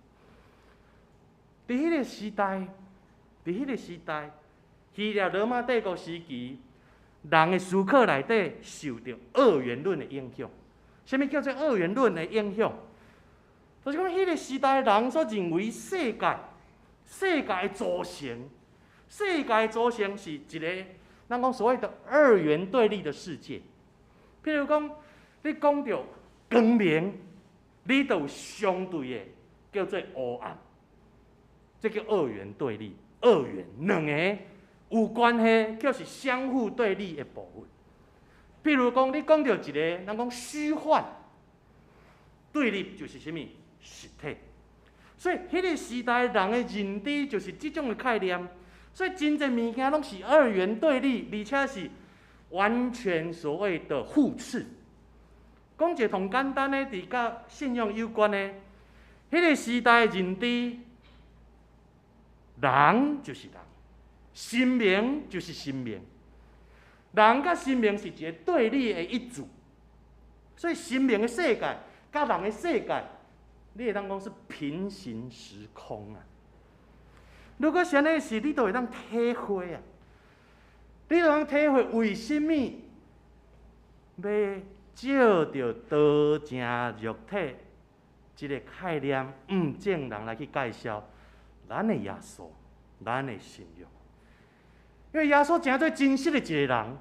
彼個時代，佇彼個時代，希臘羅馬帝國時期，人的思考內底受著二元論的影響。啥物叫做二元論的影響？就是講，彼個時代人所認為世界，世界的組成，世界的組成是一個，咱講所謂的二元對立的世界。譬如講，你講著光明，你就有相對的叫做黑暗，這叫二元對立。二元兩个有關係，卻是相互對立的部分。譬如講，你講著一個，人講虛幻對立就是啥物？實體。所以，彼個時代人的認知就是這種的概念。所以，真濟物件攏是二元對立，而且是完全所謂的互斥。講一個同簡單的，佇佮信仰有關的，彼個時代的認知，人就是人，神明就是神明，人佮神明是一個對立的一組。所以，神明的世界佮人的世界，你會當講是平行時空啊。如果是按呢時，你都會當體會啊，你就當體會為啥物欲藉著道成肉體這个概念，向眾人來去介紹咱的耶穌，咱的信仰。因為耶穌成做真實的一个人，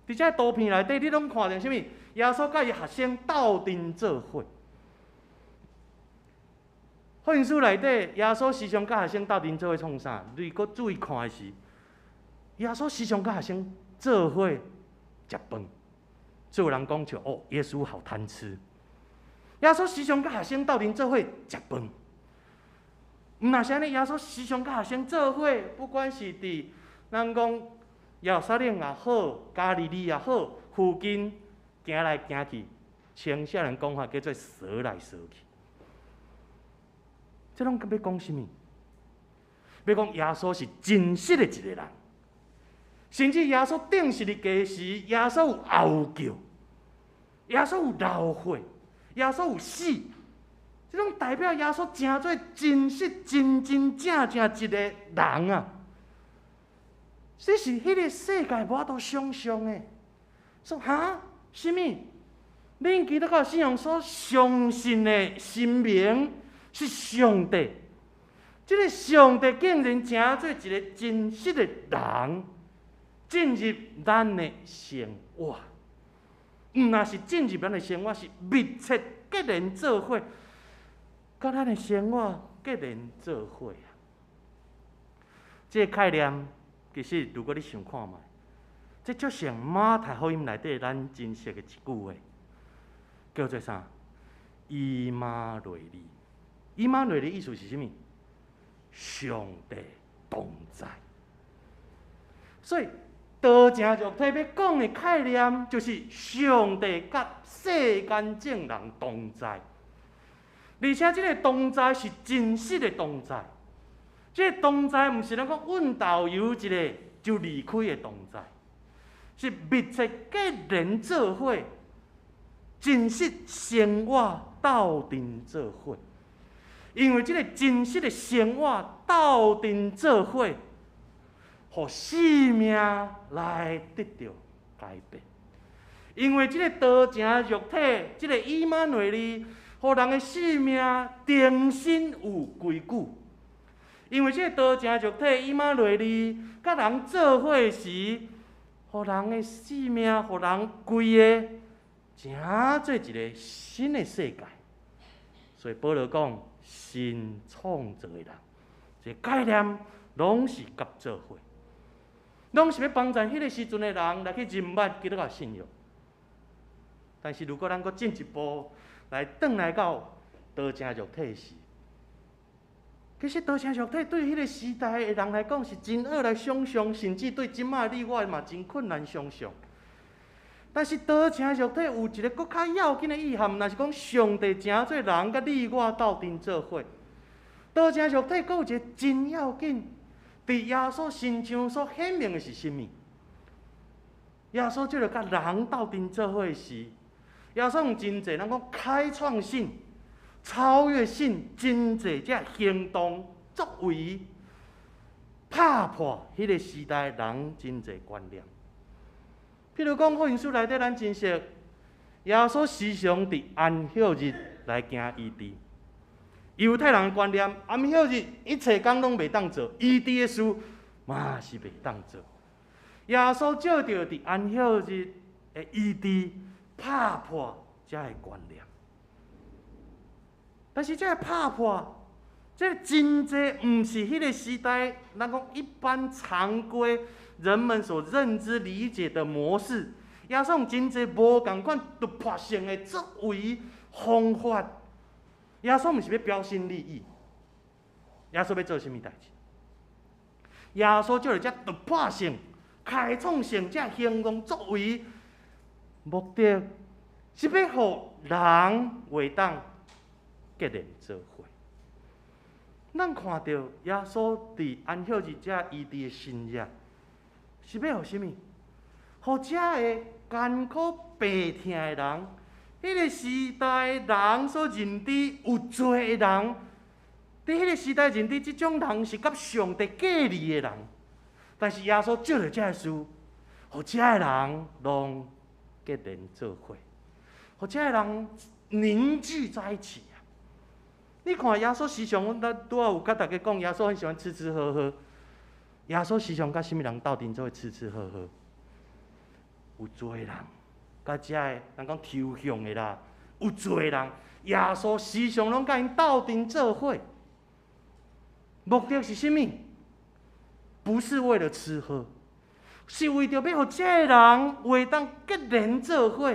佇這圖片內底，你攏看著啥物？耶穌佮伊學生鬥陣做伙。福音書內底，耶穌時常佮學生鬥陣做伙創啥？你閣注意看的是，耶穌時常佮學生做伙食飯。所以有人講笑哦，耶穌好貪吃。耶穌時常佮學生鬥陣做伙食飯。毋若是按呢，耶穌時常佮學生做伙，不管是佇咱講耶路撒冷也好，加利利也好，附近行來行去，青少年講話叫做踅來踅去。這攏欲講啥物？欲講耶穌是真實的一個人，甚至耶穌釘十字架時，耶穌有哀叫，耶穌有流血，耶穌有死，這攏代表耶穌成做真實、真真正正一個人啊！這是彼個世界無法度想像的。說哈？啥物？恁基督教信仰所相信的神明是上帝，這个上帝竟然成做一个真實的人，進入咱的生活。毋若是進入咱的生活，是密切結連做伙，佮咱的生活結連做伙啊！這个概念，其實如果你想看覓，這足像馬太福音內底咱真熟的一句話，叫做啥？以馬內利。以馬內利意思是啥物？上帝同在。所以道成肉體欲講的概念，就是上帝佮世間眾人同在，而且這个同在是真實的同在。這个同在毋是咱講阮導遊一个就離開的同在，是密切結連做伙，真實生活鬥陣做伙。因為這个真實的生活鬥陣做伙，予生命來得著改變。因為這个道成肉體，這个以馬內利，予人的生命重新有規矩。因為這个道成肉體以馬內利，佮人做伙時，予人的生命，予人規个成做一个新的世界。所以保羅講，新創造的人，這個概念攏是合做伙，攏是欲幫助彼个時陣的人來去認捌基督教信仰。但是如果咱閣進一步來轉來到道成肉體時，其實道成肉體對彼个時代的人來講是真惡來想像，甚至對這擺你我嘛真困難想像。但是道成肉體有一个閣較要緊的意涵，若是講上帝成做人，佮你我鬥陣做伙。道成肉體閣有一个真要緊，佇耶穌身上所顯明的是啥物？耶穌這个佮人鬥陣做伙時，耶穌用真濟，咱講開創性、超越性，真濟這行動作為，拍破彼个時代人真濟觀念。譬如講，福音書內底咱真熟，耶穌時常佇安息日來行醫治。猶太人的觀念，安息日一切工攏袂當做，醫治的事嘛是袂當做。耶穌藉著佇安息日的醫治，拍破這个觀念。但是這个拍破，這真濟毋是彼个時代，咱講一般常規人們所認知理解的模式。耶穌用真濟無仝款突破性的作為方法。耶穌毋是欲標新立異，耶穌欲做啥物代誌？耶穌借著這突破性、開創性這行動作為，目的是欲予人會當結連做伙。咱看著耶穌佇安息日遮醫治的神跡，是欲予啥物？予遮个艱苦病痛的人，彼个時代人所認知有罪的人，佇彼个時代認知這種人是佮上帝隔離的人。但是耶穌借著這个事，予遮个人攏結連做伙，予遮个人凝聚在一起啊！你看耶穌時常，阮拄仔有佮大家講，耶穌很喜歡吃吃喝喝。耶穌時常佮啥物人鬥陣做伙吃吃喝喝？有罪人，佮遮个咱講抽象的啦，有罪人，耶穌時常攏佮𪜶鬥陣做伙。目的是啥物？不是為了吃喝，是為著欲予這个人會當結連做伙。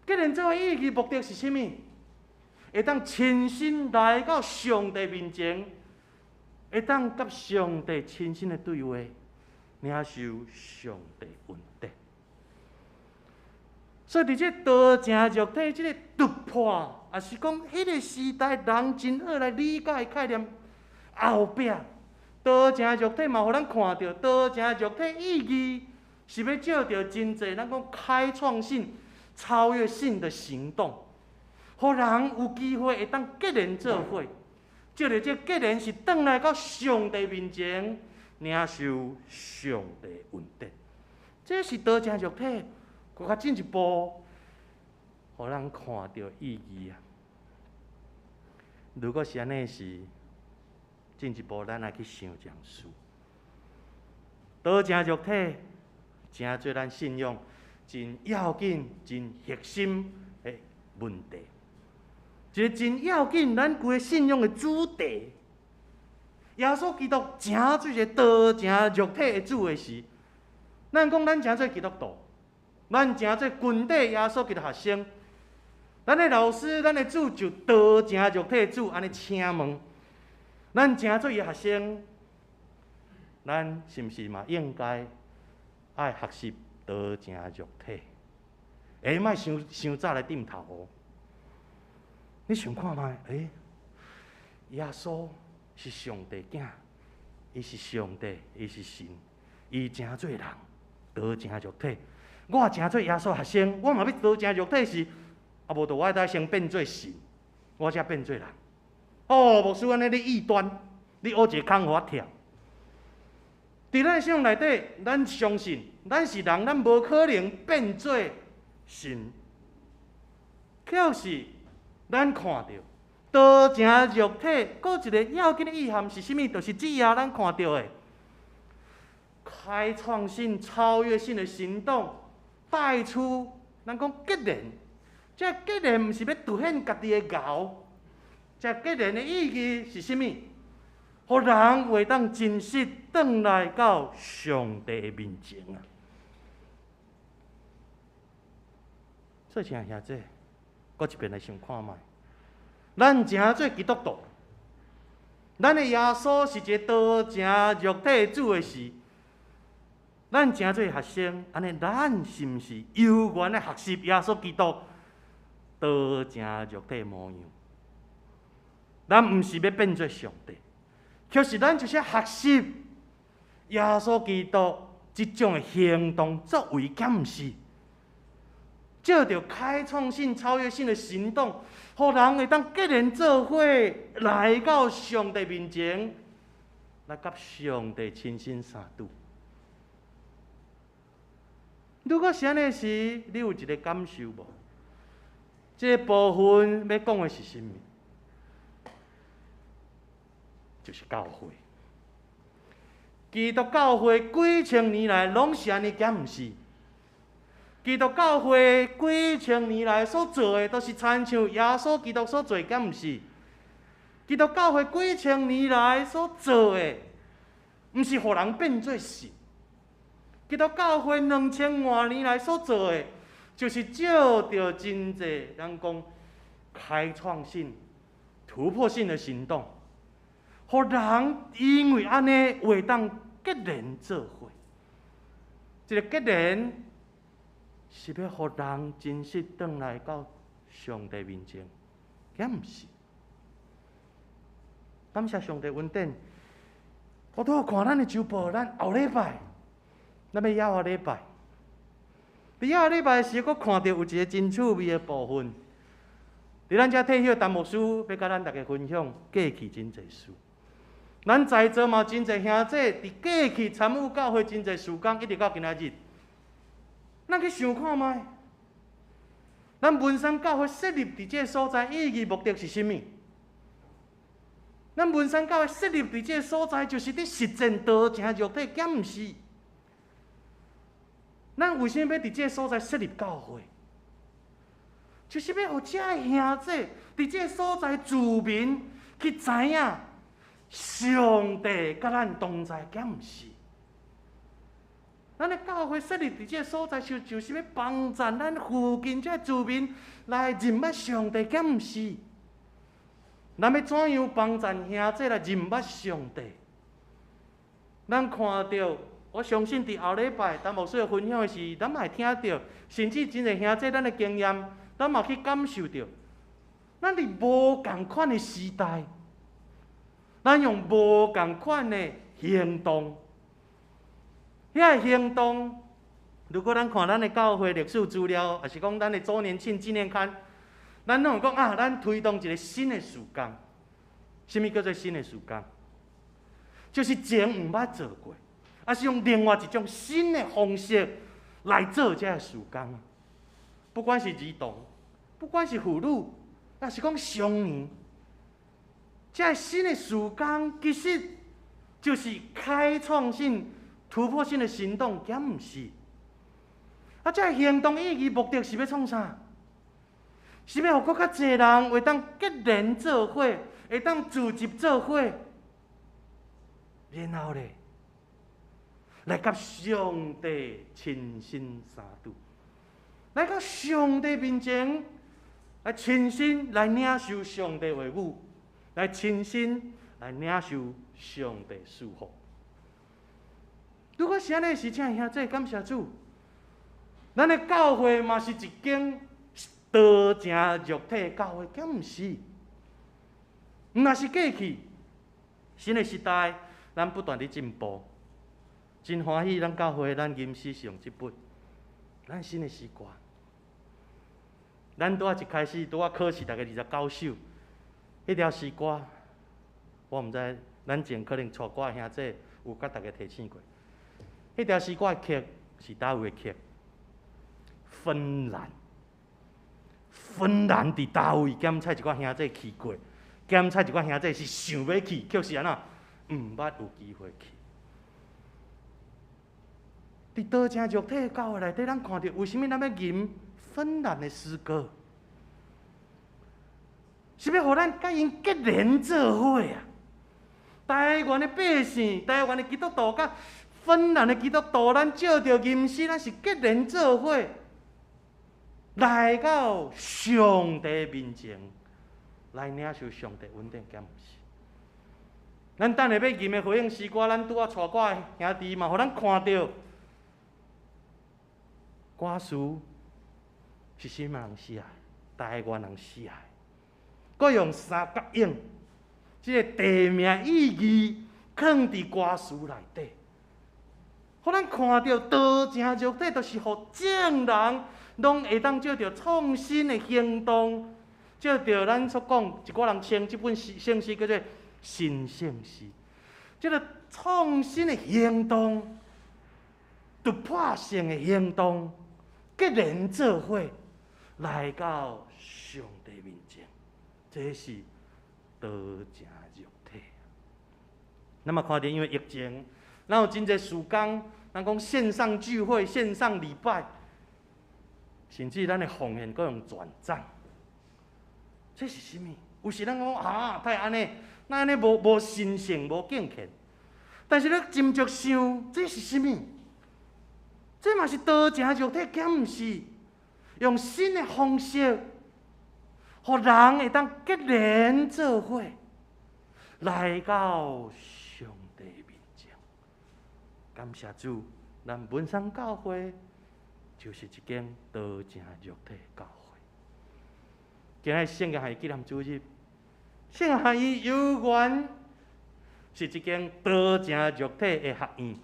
結連做伙意義目的是啥物？會當親身來到上帝面前，會當佮上帝親身的對話，領受上帝恩典。所以佇這道成肉體這个突破，抑是講彼个時代人真好來理解概念，後壁道成肉體嘛，予咱看著道成肉體意義是欲藉著真濟咱講開創性、超越性的行動，予人有機會會當結連做伙，藉著這結連是轉來到上帝面前，領受上帝恩典。這是道成肉體，閣較進一步，予咱看著意義啊！如果是按呢時，進一步咱來去想一件事：道成肉體，成做咱信仰真要緊、真核心的問題。一个真要緊，咱規个信仰的主題。耶穌基督成做一個道成肉體的主的時，咱講咱成做基督徒，咱成做跟綴耶穌基督學生，咱的老師、咱的主就道成肉體的主，按呢請問，咱成做伊學生，咱是毋是嘛應該愛學習道成肉體？欸，莫傷傷早來點頭哦！你想看覓？欸，耶穌是上帝囝，伊是上帝，伊是神，伊成做人，道成肉體。我成做耶穌學生，我嘛欲道成肉體時，啊無就我愛先變做神，我才變做人。哦，牧師按呢你異端，你挖一个空予我跳。佇咱信仰內底，咱相信咱是人，咱無可能變做神。可是咱看著道成肉體，閣一個要緊的意涵是啥物？就是這下咱看著的開創性、超越性的行動，帶出咱講結連。這結連毋是欲凸顯家己的𠢕，這結連的意義是啥物？予人會當真實轉來到上帝的面前啊！所以，親愛兄弟，閣一遍來想看覓，咱成做基督徒，咱的耶穌是一個道成肉體的主的時，咱成做學生，按呢，咱是毋是有緣來學習耶穌基督道成肉體的模樣？咱毋是欲變做上帝，卻是咱就是學習耶穌基督這種的行動作為，敢毋是？藉著開創性、超越性的行動，予人會當結連做伙來到上帝面前，來佮上帝親身相拄。如果是按呢時，你有一个感受無？這个部分欲講的是啥物？就是教會。基督教會幾千年來攏是按呢，敢毋是？基督教會幾千年來所做的，都是親像耶穌基督所做，敢毋是？基督教會幾千年來所做的，毋是予人變做神。基督教會2000外年來所做的，就是藉著真濟人講開創性、突破性的行動，予人因為按呢會當結連做伙。這个結連是欲予人真實轉來到上帝面前，敢毋是？感謝上帝恩典，我拄仔看咱的週報，咱後禮拜，咱欲猶仔禮拜。佇猶仔禮拜時，閣看著有一个真趣味的部分。佇咱遮退休陳牧師欲佮咱逐家分享過去真濟事。咱在座嘛真濟兄弟佇過去參與教會真濟事工，一直到今仔日。咱去想看覓，咱文山教會設立佇這个所在意義目的是啥物？咱文山教會設立佇這个所在，就是佇實踐道成肉體，敢毋是？咱為啥物欲佇這个所在設立教會？就是欲予遮个兄弟佇這个所在住民去知影上帝佮咱同在，敢毋是？咱的教會設立佇這个所在，就是欲幫助咱附近這个住民來認捌上帝，敢毋是？咱欲怎樣幫助兄弟來認捌上帝？咱看著，我相信佇後禮拜陳牧師的分享的時，咱嘛會聽著，甚至真濟兄弟咱的經驗，咱嘛去感受著。咱佇無仝款的時代，咱用無仝款的行動。遐个行動，如果咱看咱的教會歷史資料，抑是講咱的周年慶紀念刊，咱攏有講啊，咱推動一个新的事工。啥物叫做新的事工？就是前毋捌做過，抑是用另外一種新的方式來做這个事工。不管是兒童，不管是婦女，抑是講少年，這个新的事工其實就是開創性、突破性的行動，敢毋是？啊，這个行動意義目的是欲創啥？是欲予閣較濟人會當結連做伙，會當聚集做伙，然後咧，來佮上帝親身相拄，來到上帝面前，來親身來領受上帝話語，來親身來領受上帝賜福。如果是按呢時，請兄弟感謝主，咱的教會嘛是一間道成肉體的教會，敢毋是？毋若是過去新的時代，咱不斷佇進步，真歡喜，咱教會咱吟詩是用這本，咱新的詩歌。咱拄仔一開始拄仔考試，大概29首，彼條詩歌，我毋知，咱前可能帶歌兄弟有共大家提醒過。彼條詩歌的曲是佗位的曲？芬蘭，芬蘭佇佗位？檢採一寡兄弟去過，檢採一寡兄弟是想欲去，卻是按怎？毋捌有機會去。佇道成肉體的教會內底，咱看著為啥物咱欲吟芬蘭的詩歌？是欲予咱佮𪜶結連做伙啊！台灣的百姓，台灣的基督徒佮芬蘭的基督徒，咱藉著吟詩，咱是結連做伙，來到上帝面前，來領受上帝恩典，敢毋是？咱等下欲吟的回應詩歌，咱拄仔帶歌的兄弟嘛，予咱看著歌詞是啥物人寫的？台灣人寫的，閣用三角湧這个地名意義囥佇歌詞內底，予咱看著道成肉體，就是予眾人攏會當藉著創新的行動，藉著咱所講一寡人稱這本聖詩叫做新聖詩，這个創新的行動、突破性的行動，結連做伙來到上帝面前，這是道成肉體。咱嘛看著，因為疫情，咱有真濟事工，咱講線上聚會、線上禮拜，甚至咱的奉獻閣用轉帳，這是啥物？有時咱講啊，哪會按呢，哪按呢無神聖、無敬虔。但是你斟酌想，這是啥物？這嘛是道成肉體，敢毋是？用新的方式，予人會當結連做伙，來到上帝面前。感謝主，咱文山教會就是一間道成肉體的教會。今日聖經學院紀念主日，聖經學院猶原是一間道成肉體的學院。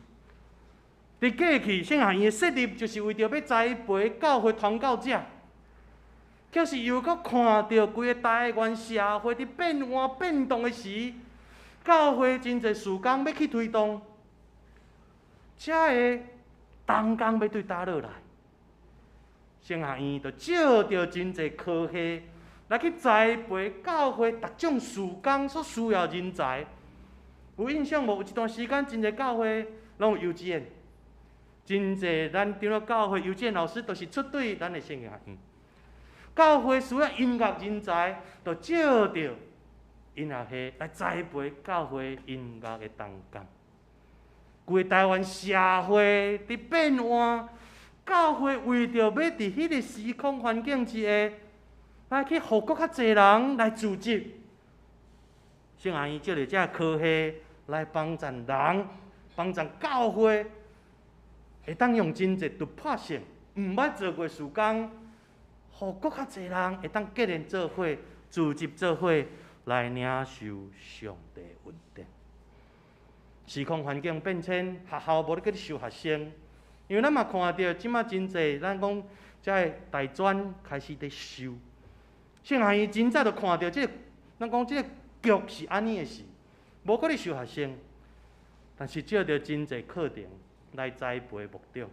佇過去，聖學院的設立就是為著欲栽培教會傳教者，卻是又閣看著規个台灣社會佇變換變動的時，教會真濟事工欲去推動，遮个同工欲對佗落來，聖學院就借著真濟科系來去栽培教會逐種事工所需要人才。有印象無？有一段時間，真濟教會攏有幼稚園，真濟咱長老教會幼稚園老師都是出對咱的聖學院。教會需要音樂人才，就借著音樂系來栽培教會音樂的同工。規个台灣社會佇變換，教會為著欲佇彼个時空環境之下，來去予閣較濟人來組織，聖學院借著這科系來幫助人，幫助教會，會當用真濟突破性、毋捌做過事工，予閣較濟人會當結連做伙、組織做伙來領受上帝恩典。時空環境變遷，學校無咧閣咧收學生，因為咱嘛看著這馬真濟，咱講這个大專開始佇收。聖學院真早就看著這个，咱講這個局是按呢的時，無閣咧收學生，但是借著真濟課程來栽培牧長，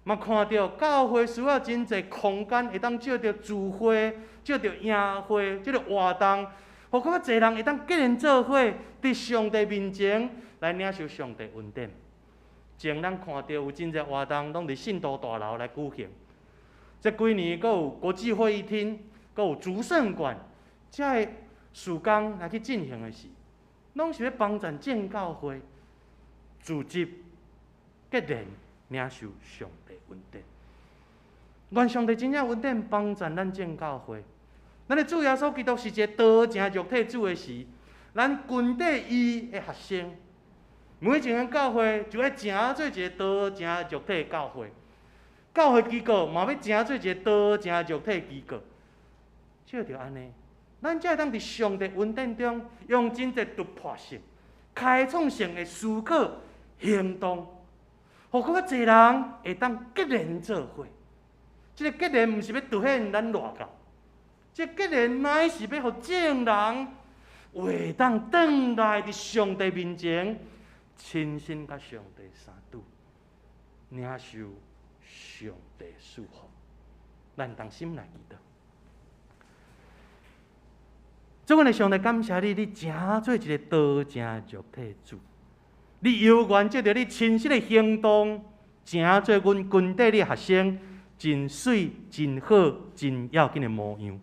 嘛看著教會需要真濟空間，會當借著聚會、借著營會這个活動，予閣較濟人會當結連做伙，佇上帝面前來領受上帝恩典。前咱看著有真濟活動，攏佇信徒大樓來舉行。這幾年閣有國際會議廳，閣有主聖館，這个事工來去進行的時，攏是欲幫助正教會組織結連領受上帝恩典。願上帝真正恩典幫助咱正教會。咱的主耶穌基督是一個道成肉體主的時，咱跟綴伊的學生，每一間教會就愛成做一個道成肉體的教會，教會機構嘛欲成做一個道成肉體機構。借著按呢，咱才會當佇上帝恩典中，用真濟突破性、開創性的思考行動，予閣較濟人會當結連做伙。這个結連毋是欲凸顯咱偌厚，這個結連乃是欲予眾人會當轉來佇上帝面前，親身佮上帝相拄，領受上帝賜福。咱同心來祈禱。主，阮的上帝，感謝你，你成做一個道成肉體的主，你猶原藉著你親身的行動，成做阮跟綴你的學生，真媠、真好、真要緊的模樣。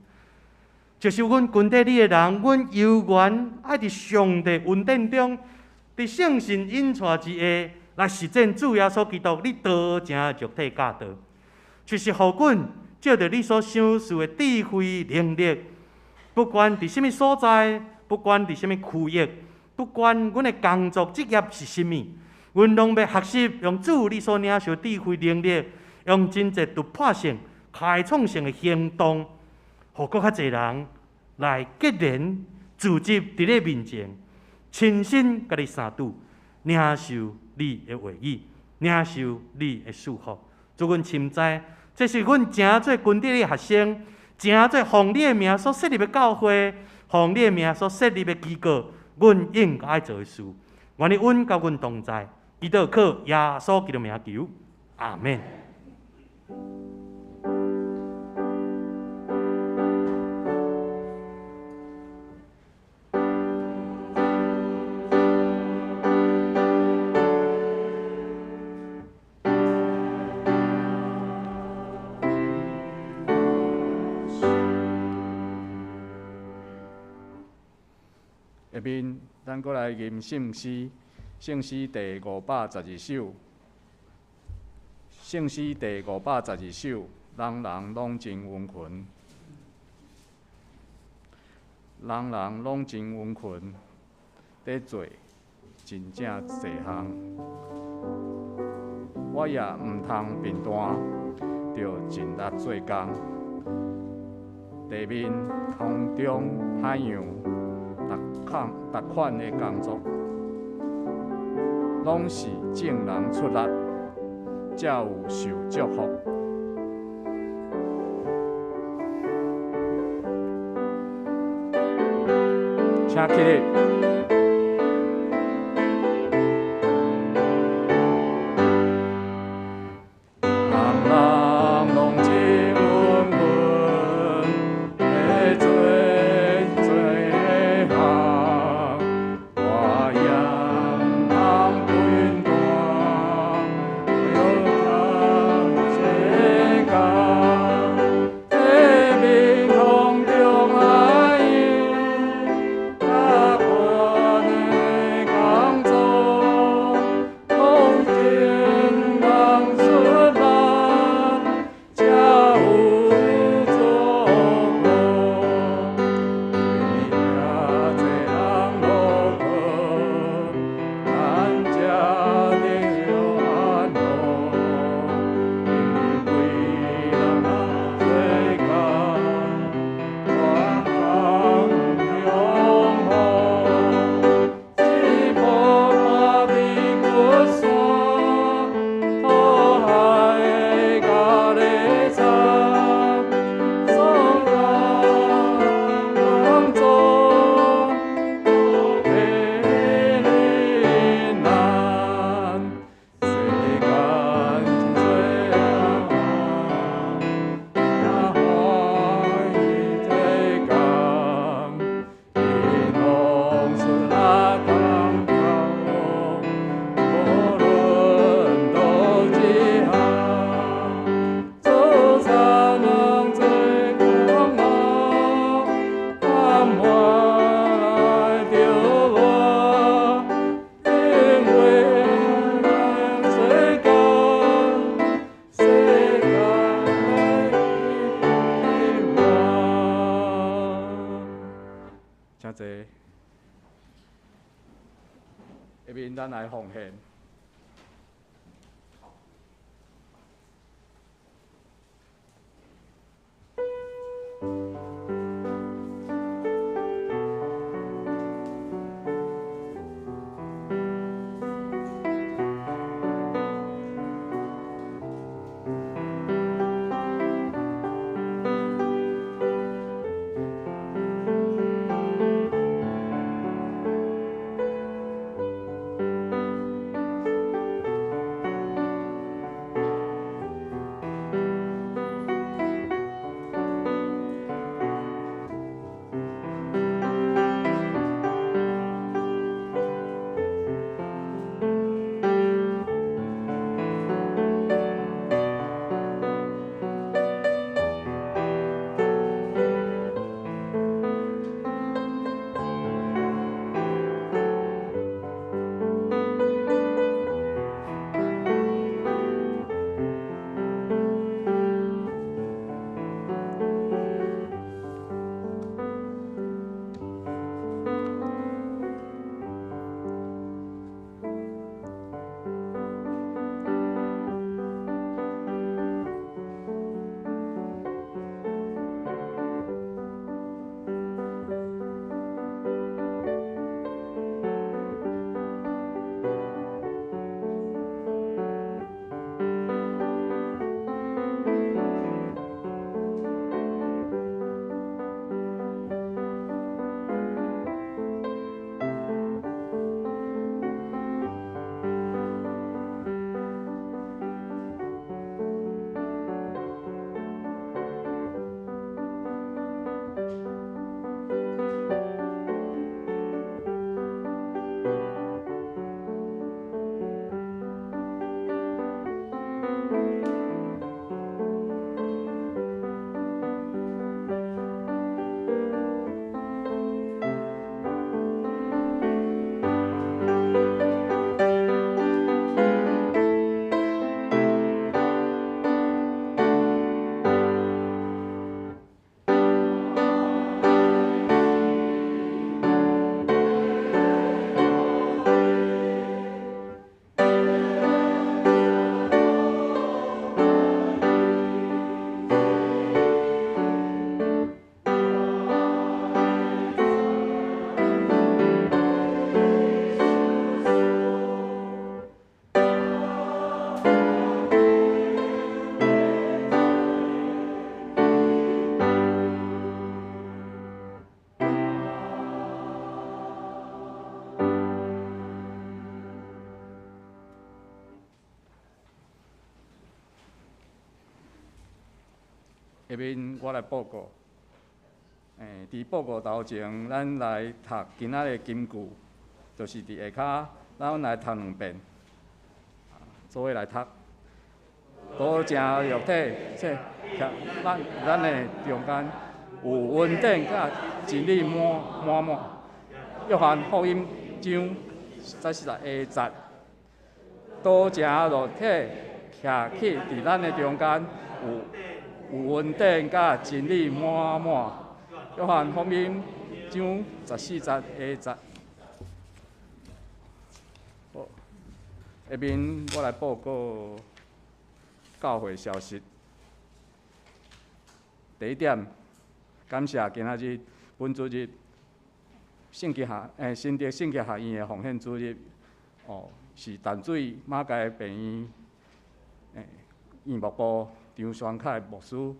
就是阮跟綴你的人，阮猶原愛佇上帝恩典中，佇聖神引帶之下，來實踐主耶穌基督你道成肉體教導，就是予阮藉著你所賞賜的智慧能力，不管佇啥物所在，不管佇啥物區域，不管阮的工作職業是啥物，阮攏欲學習用主你所領受智慧能力，用真濟突破性、開創性的行動，予閣較濟人來結連組織佇你面前，親身佮你相拄，領受你的話語，領受你的祝福。主，阮深知，這是阮成做跟綴你的學生，成做奉你的名所設立的教會，奉你的名所設立的機構，阮應該愛做的事。願你阮佮阮同在，祈禱靠耶穌基督名求，阿們。下面咱閣來吟聖詩，聖詩第512首，聖詩第512首，人人攏真溫群，人人攏真溫群，佇做真正濟項，我也毋通貧惰，著盡力做工。地面、空中、海洋，逐項逐款的工作，攏是眾人出力，才有受祝福。請起立。請坐。下面咱來奉獻。下面我來報告。佇報告頭前，咱來讀今仔日的金句，就是佇下跤，咱來讀兩遍，做伙來讀。道成肉體，這徛咱的中間，有恩典佮真理滿滿滿。約翰福音章十四下節，道成肉體徛起佇咱的中間，有恩典佮真理滿滿。約翰福音章十四節下節。好，下面我來報告教會消息。第一點，感謝今仔日本主日聖潔學新竹聖潔學院的奉獻主日，是淡水馬偕病院院牧部張雙凱牧師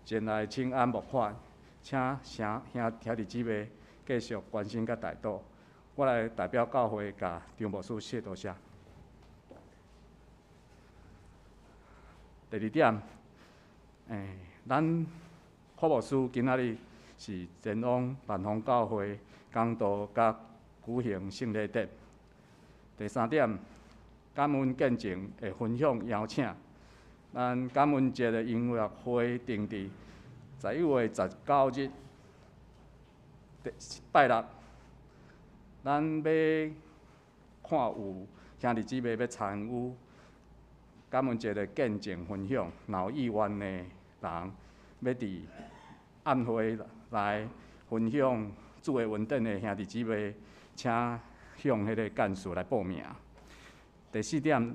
前來請安牧法，請兄兄弟姊妹繼續關心佮代禱。我來代表教會共張牧師說多謝。第二點，咱柯牧師今仔日是前往萬豐教會講道佮舉行聖禮典。第三點，感恩見證的分享邀請，咱感恩節的音樂會定佇11月19日拜六，咱欲看有兄弟姊妹欲參與感恩節的見證分享，若有意願的人，欲佇暗會來分享主的恩典的兄弟姊妹，請向彼個幹事來報名。第四點，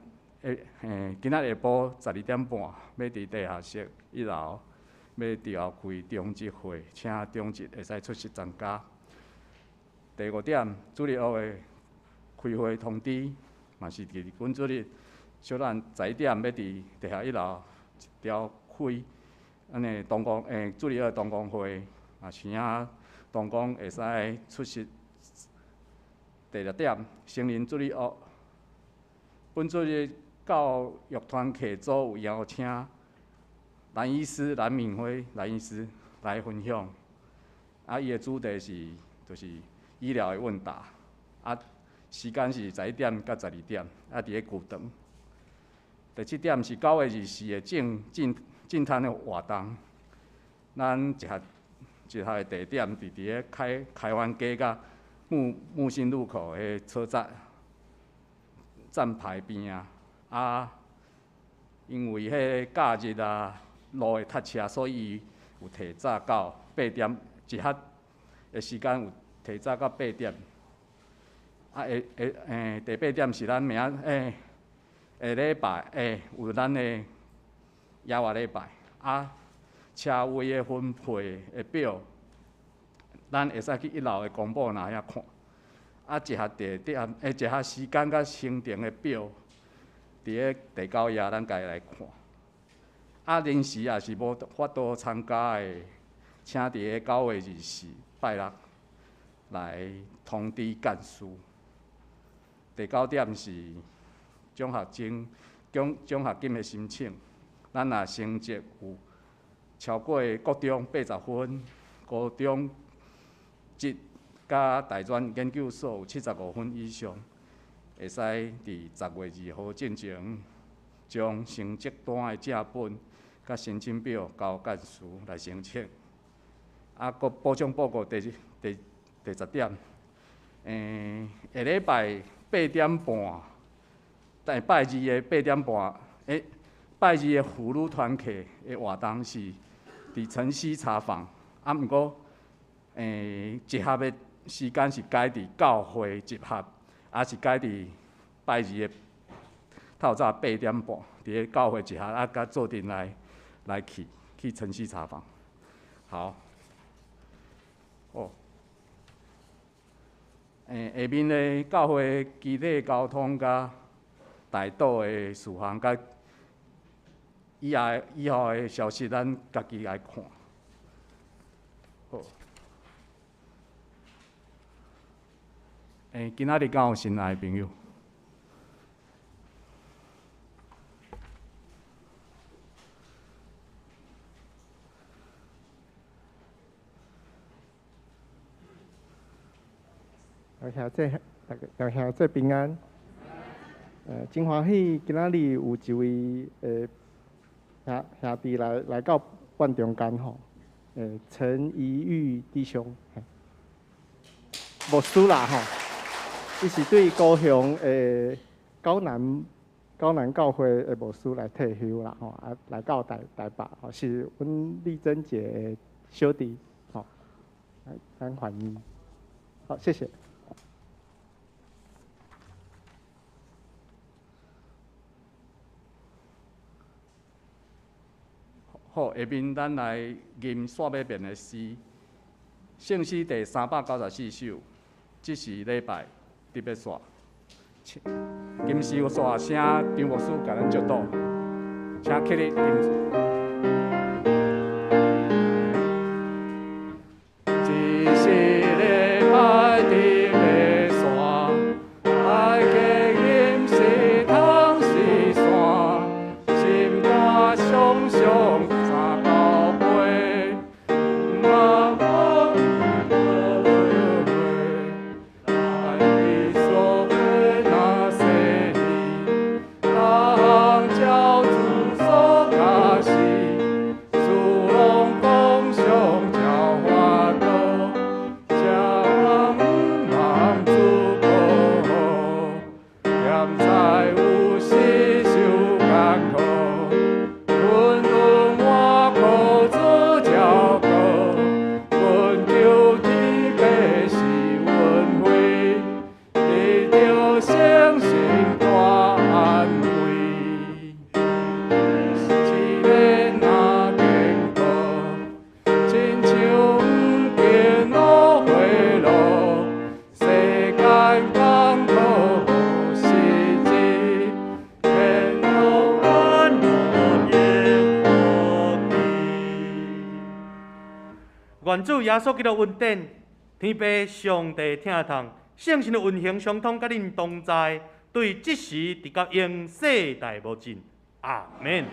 今仔下晡12點半，欲佇地下室一樓，欲召開長執會，請長執會使出席參加。第五點，主日學的開會通知，嘛是佇本主日，小咱11點欲佇地下一樓召開，咱的同工主日學同工會，嘛請同工會使出席。第六點，成人主日學，本主日教育團契組有邀請蘭醫師蘭敏輝蘭醫師來分享，伊的主題是就是醫療的問答，時間是11點到12點，佇咧球場。第七點是9月24的淨淨灘的活動，咱集合集合的地點佇咧開灣街佮木星路口的車站站牌邊仔，因為彼個假日啊，路會塞車，所以有提早到八點，集合的時間有提早到八點。第八點是咱明仔下禮拜有咱的野外禮拜，車位的分配的表，咱會使去一樓的公布欄遐看。集合地點，集合時間佮行程的表，佇咧第九頁，咱家己來看。臨時也是無法度參加的，請佇咧9月24拜六來通知幹事。第九點是獎學金，獎學金的申請，咱若成績有超過國中80分，高中職佮大專研究所有75分以上，會使佇10月2號進前，將成績單的正本佮申請表交幹事來申請。閣補充報告第十點，下禮拜八點半，但拜二的八點半，拜二的婦女團契的活動是佇晨曦茶坊，毋過，集合的時間是改佇教會集合，抑是改佇拜二的透早八點半，佇咧教會集合，佮做陣來去晨曦茶坊。好，下面的教會基體交通佮代禱的事項，佮以後的消息，咱家己來看。好。今仔日敢有新來的朋友？兄姊，大家兄姊平安。真歡喜今仔日有一位兄弟來到阮中間吼。陳怡玉弟兄，牧師啦吼，伊是對高雄高南教會的牧師來退休啦吼，啊來到台北吼，是阮麗珍姐的小弟吼，來咱歡迎。好，謝謝。好，下面咱來吟煞尾遍的詩，聖詩第394首，這是禮拜特別煞。吟詩有煞，請張牧師共咱祝禱，請起立。這是禮拜特別煞，大家吟詩通是山，心肝常常。願主耶穌基督恩典，天父上帝疼痛，聖神的運行相通，佮恁同在，對這時直到永世代無盡。阿們。